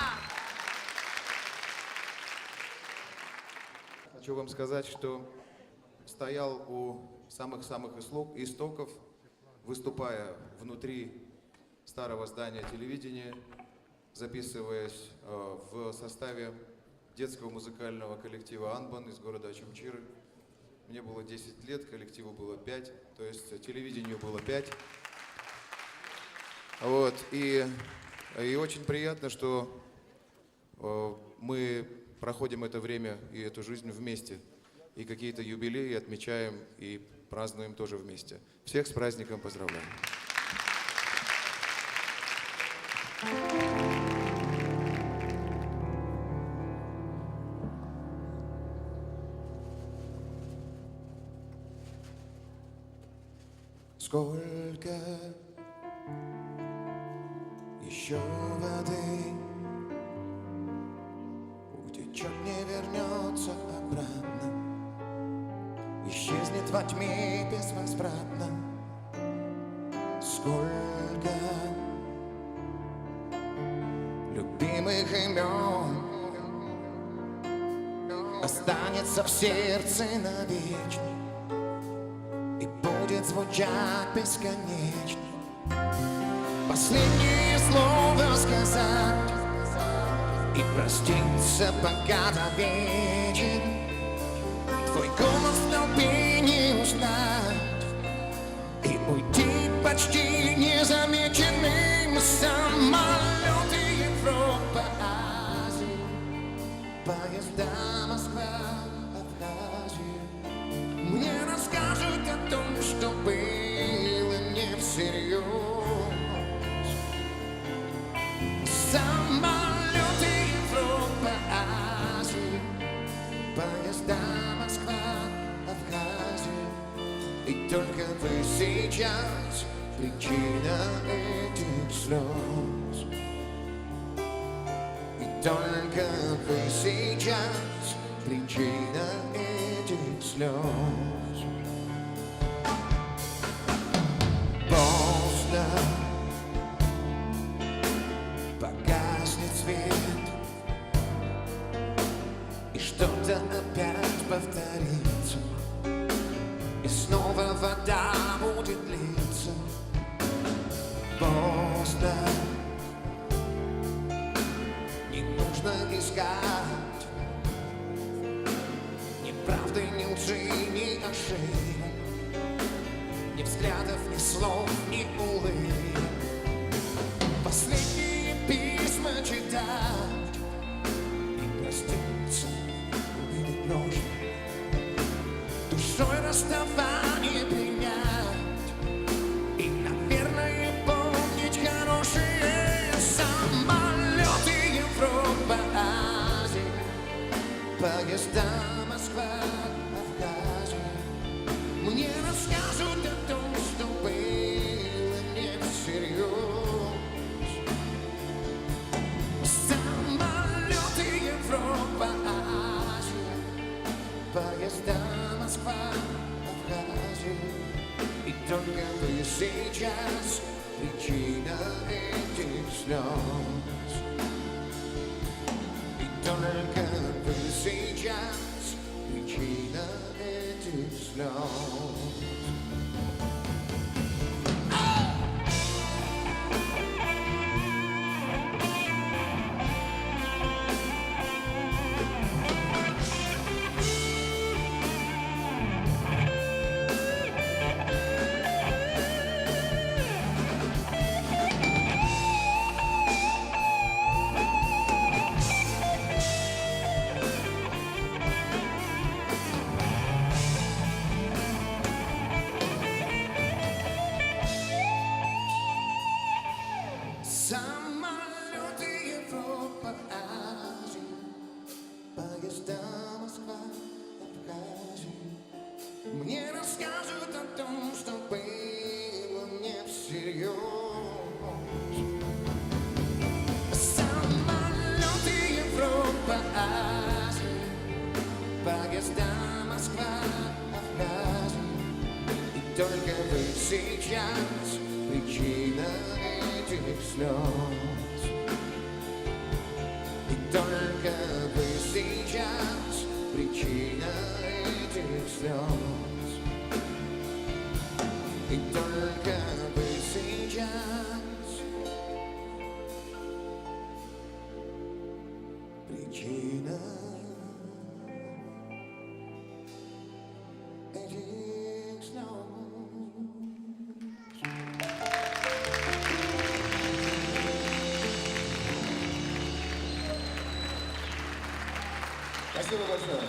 Хочу вам сказать, что стоял у самых-самых исло-, истоков, выступая внутри старого здания телевидения, записываясь, э, в составе детского музыкального коллектива «Анбан» из города Очамчиры. Мне было десять лет, коллективу было пять, то есть телевидению было пять. Вот, и, и очень приятно, что, э, мы проходим это время и эту жизнь вместе, и какие-то юбилеи отмечаем и празднуем тоже вместе. Всех с праздником поздравляю. Сколько ещё воды утечёт, не вернётся обратно, исчезнет во тьме безвозвратно? Сколько любимых имен останется в сердце навечно и будет звучать бесконечно. Последнее слово сказать и проститься, пока ты вечен. Твой голос в толпе не узнать и уйти почти незамеченным. Самолёты Европа, Азия, поезда Москва, Абхазия. Мне расскажут о том, что было не всерьёз. Самолёты Европа, Азия, поезда Москва, Абхазия. И только вы сейчас причина этих слёз. И только вы сейчас причина этих слёз. Поздно, погаснет свет, и что-то опять повторится, и снова вода будет литься. Поздно, не нужно искать ни правды, ни лжи, ни ошибок, ни взглядов, ни слов, ни улыбок. Последние письма читать и проститься, увидеть ложь, душой расставание принять и, наверное, помнить хорошие. Самолёты Европа, Азия, поезда Москва, Абхазия. Мне расскажут о том, что было не всерьёз. Самолёты Европа, Азия, поезда Москва, Абхазия. И только вы сейчас причина этих слёз. И только вы сейчас причина этих слёз. Самолёты Европа, Азия, поезда Москва, Абхазия. Мне расскажут о том, что было не всерьёз. Самолёты Европа, Азия, поезда Москва, Абхазия. И только вы сейчас причина этих слёз. И только вы сейчас причина этих слёз. И только вы сейчас причина этих слёз. Спасибо большое.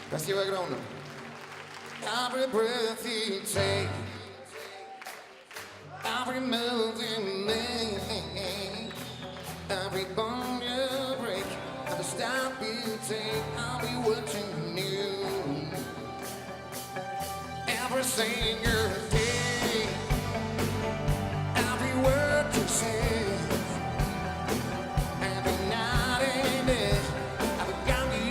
Спасибо огромное. Every breath you take, every move you make, every bond you break, every step you take, I'll be watching you. Every single day, every word you say, every night and day, I'll be counting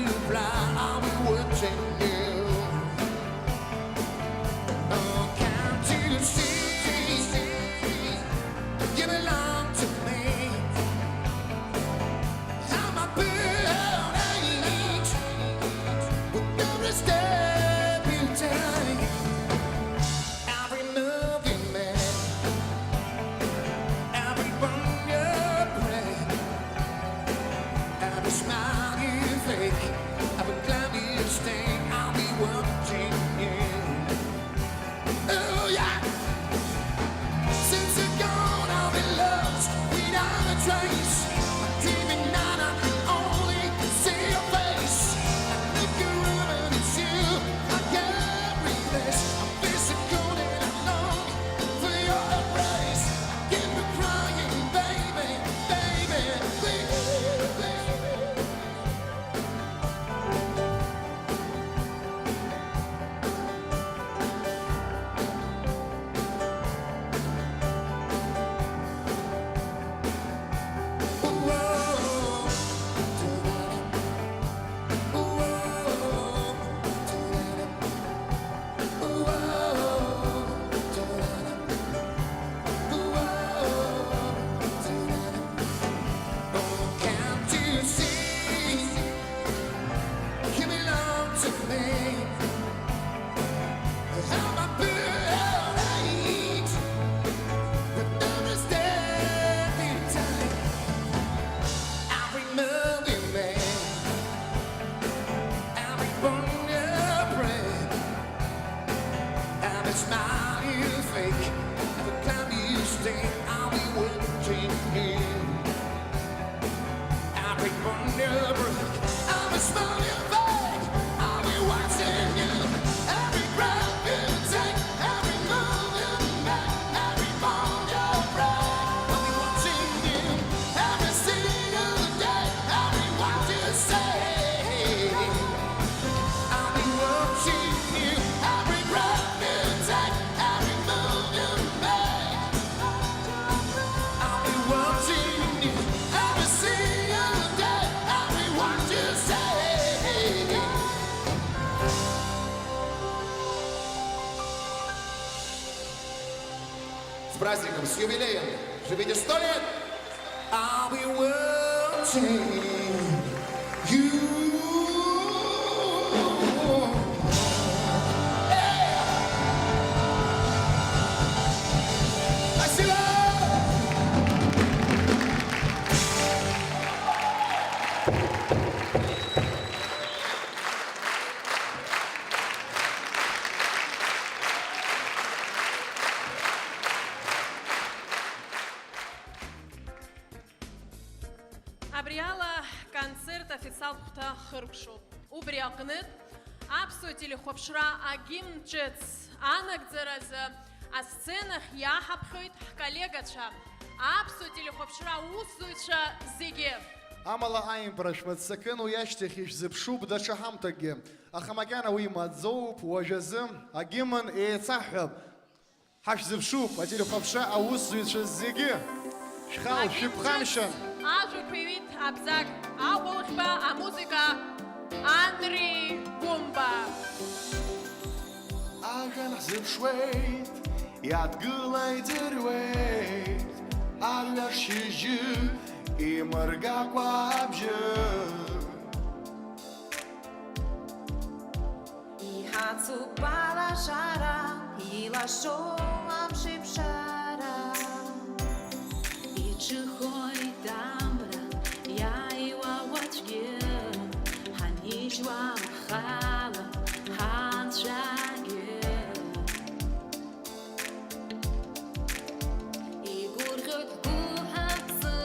I'm a bit late, but understanding time. Every movie made, every born a brave, every smile you fake, every climb you stay, I'll be watching you. Every bone you break, every smile you fake, I'll be watching you. Every breath you take, every move you make, every bone you break, I'll be watching you. Every single day, every word you say, I'll be watching you. Every breath you take, every move you make, I'll be watching you every single day, every word you say. С праздником, с юбилеем! Живите сто лет! I'll be watching you. Спасибо! Абри ала концерт официалтә хәҭа хыркәшоуп. Убри аҟнытә, аԥсуа телехәаԥшра агимн ҿыц анагӡаразы асценахь иаҳаԥхьоит ҳколлегацәа, аԥсуа телехәаԥшра аусзуҩцәа зегьы. Амала аимпра шәмыццакын, уи ашьҭахь ишәзыԥшуп даҽа ҳамҭакгьы. Аха макьана уи маӡоуп, уажәазы агимн еицаҳҳәап. Ҳашәзыԥшуп, ателехәаԥшра аусзуҩцәа зегьы. Шәхала шәыԥхамшьан. Ажәақәа иҩит Абзагә Агәылӷьба, амузыка Анри Гәымба. Ажәа ҳзыԥшуеит, иадгыла идыруеит, арҩаш шьыжьы имыргакәа абжьы. Иҳацуп алашара, илашо амшеиԥшара. Иҿыхоит амра, иааиуа уаҵәгьы, ҳанижьуа ҳхала ҳанцәагьы. Игәырӷьоит ҳгәы ҳаԥсы,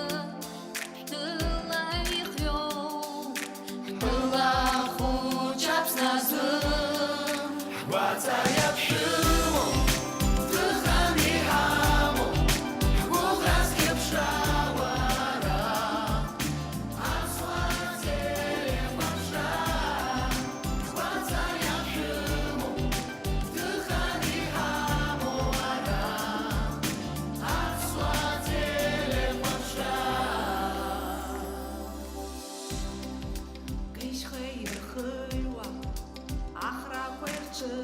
ҳтәыла ихиоу, ҳтәыла хәыҷ Аԥсны азы. Ҳгәаҵа иаԥшәымоу, ҳҭыхран иҳамоу, ҳгәыӷра зқьыԥшра уара. Аԥсуа телехәаԥшра, ҳгәаҵа иаԥшәымоу, ҳҭыхран иҳамоу ара. Аԥсуа телехәаԥшра. Кеишьхеи ирхыҩуа ахрақәа ирҿы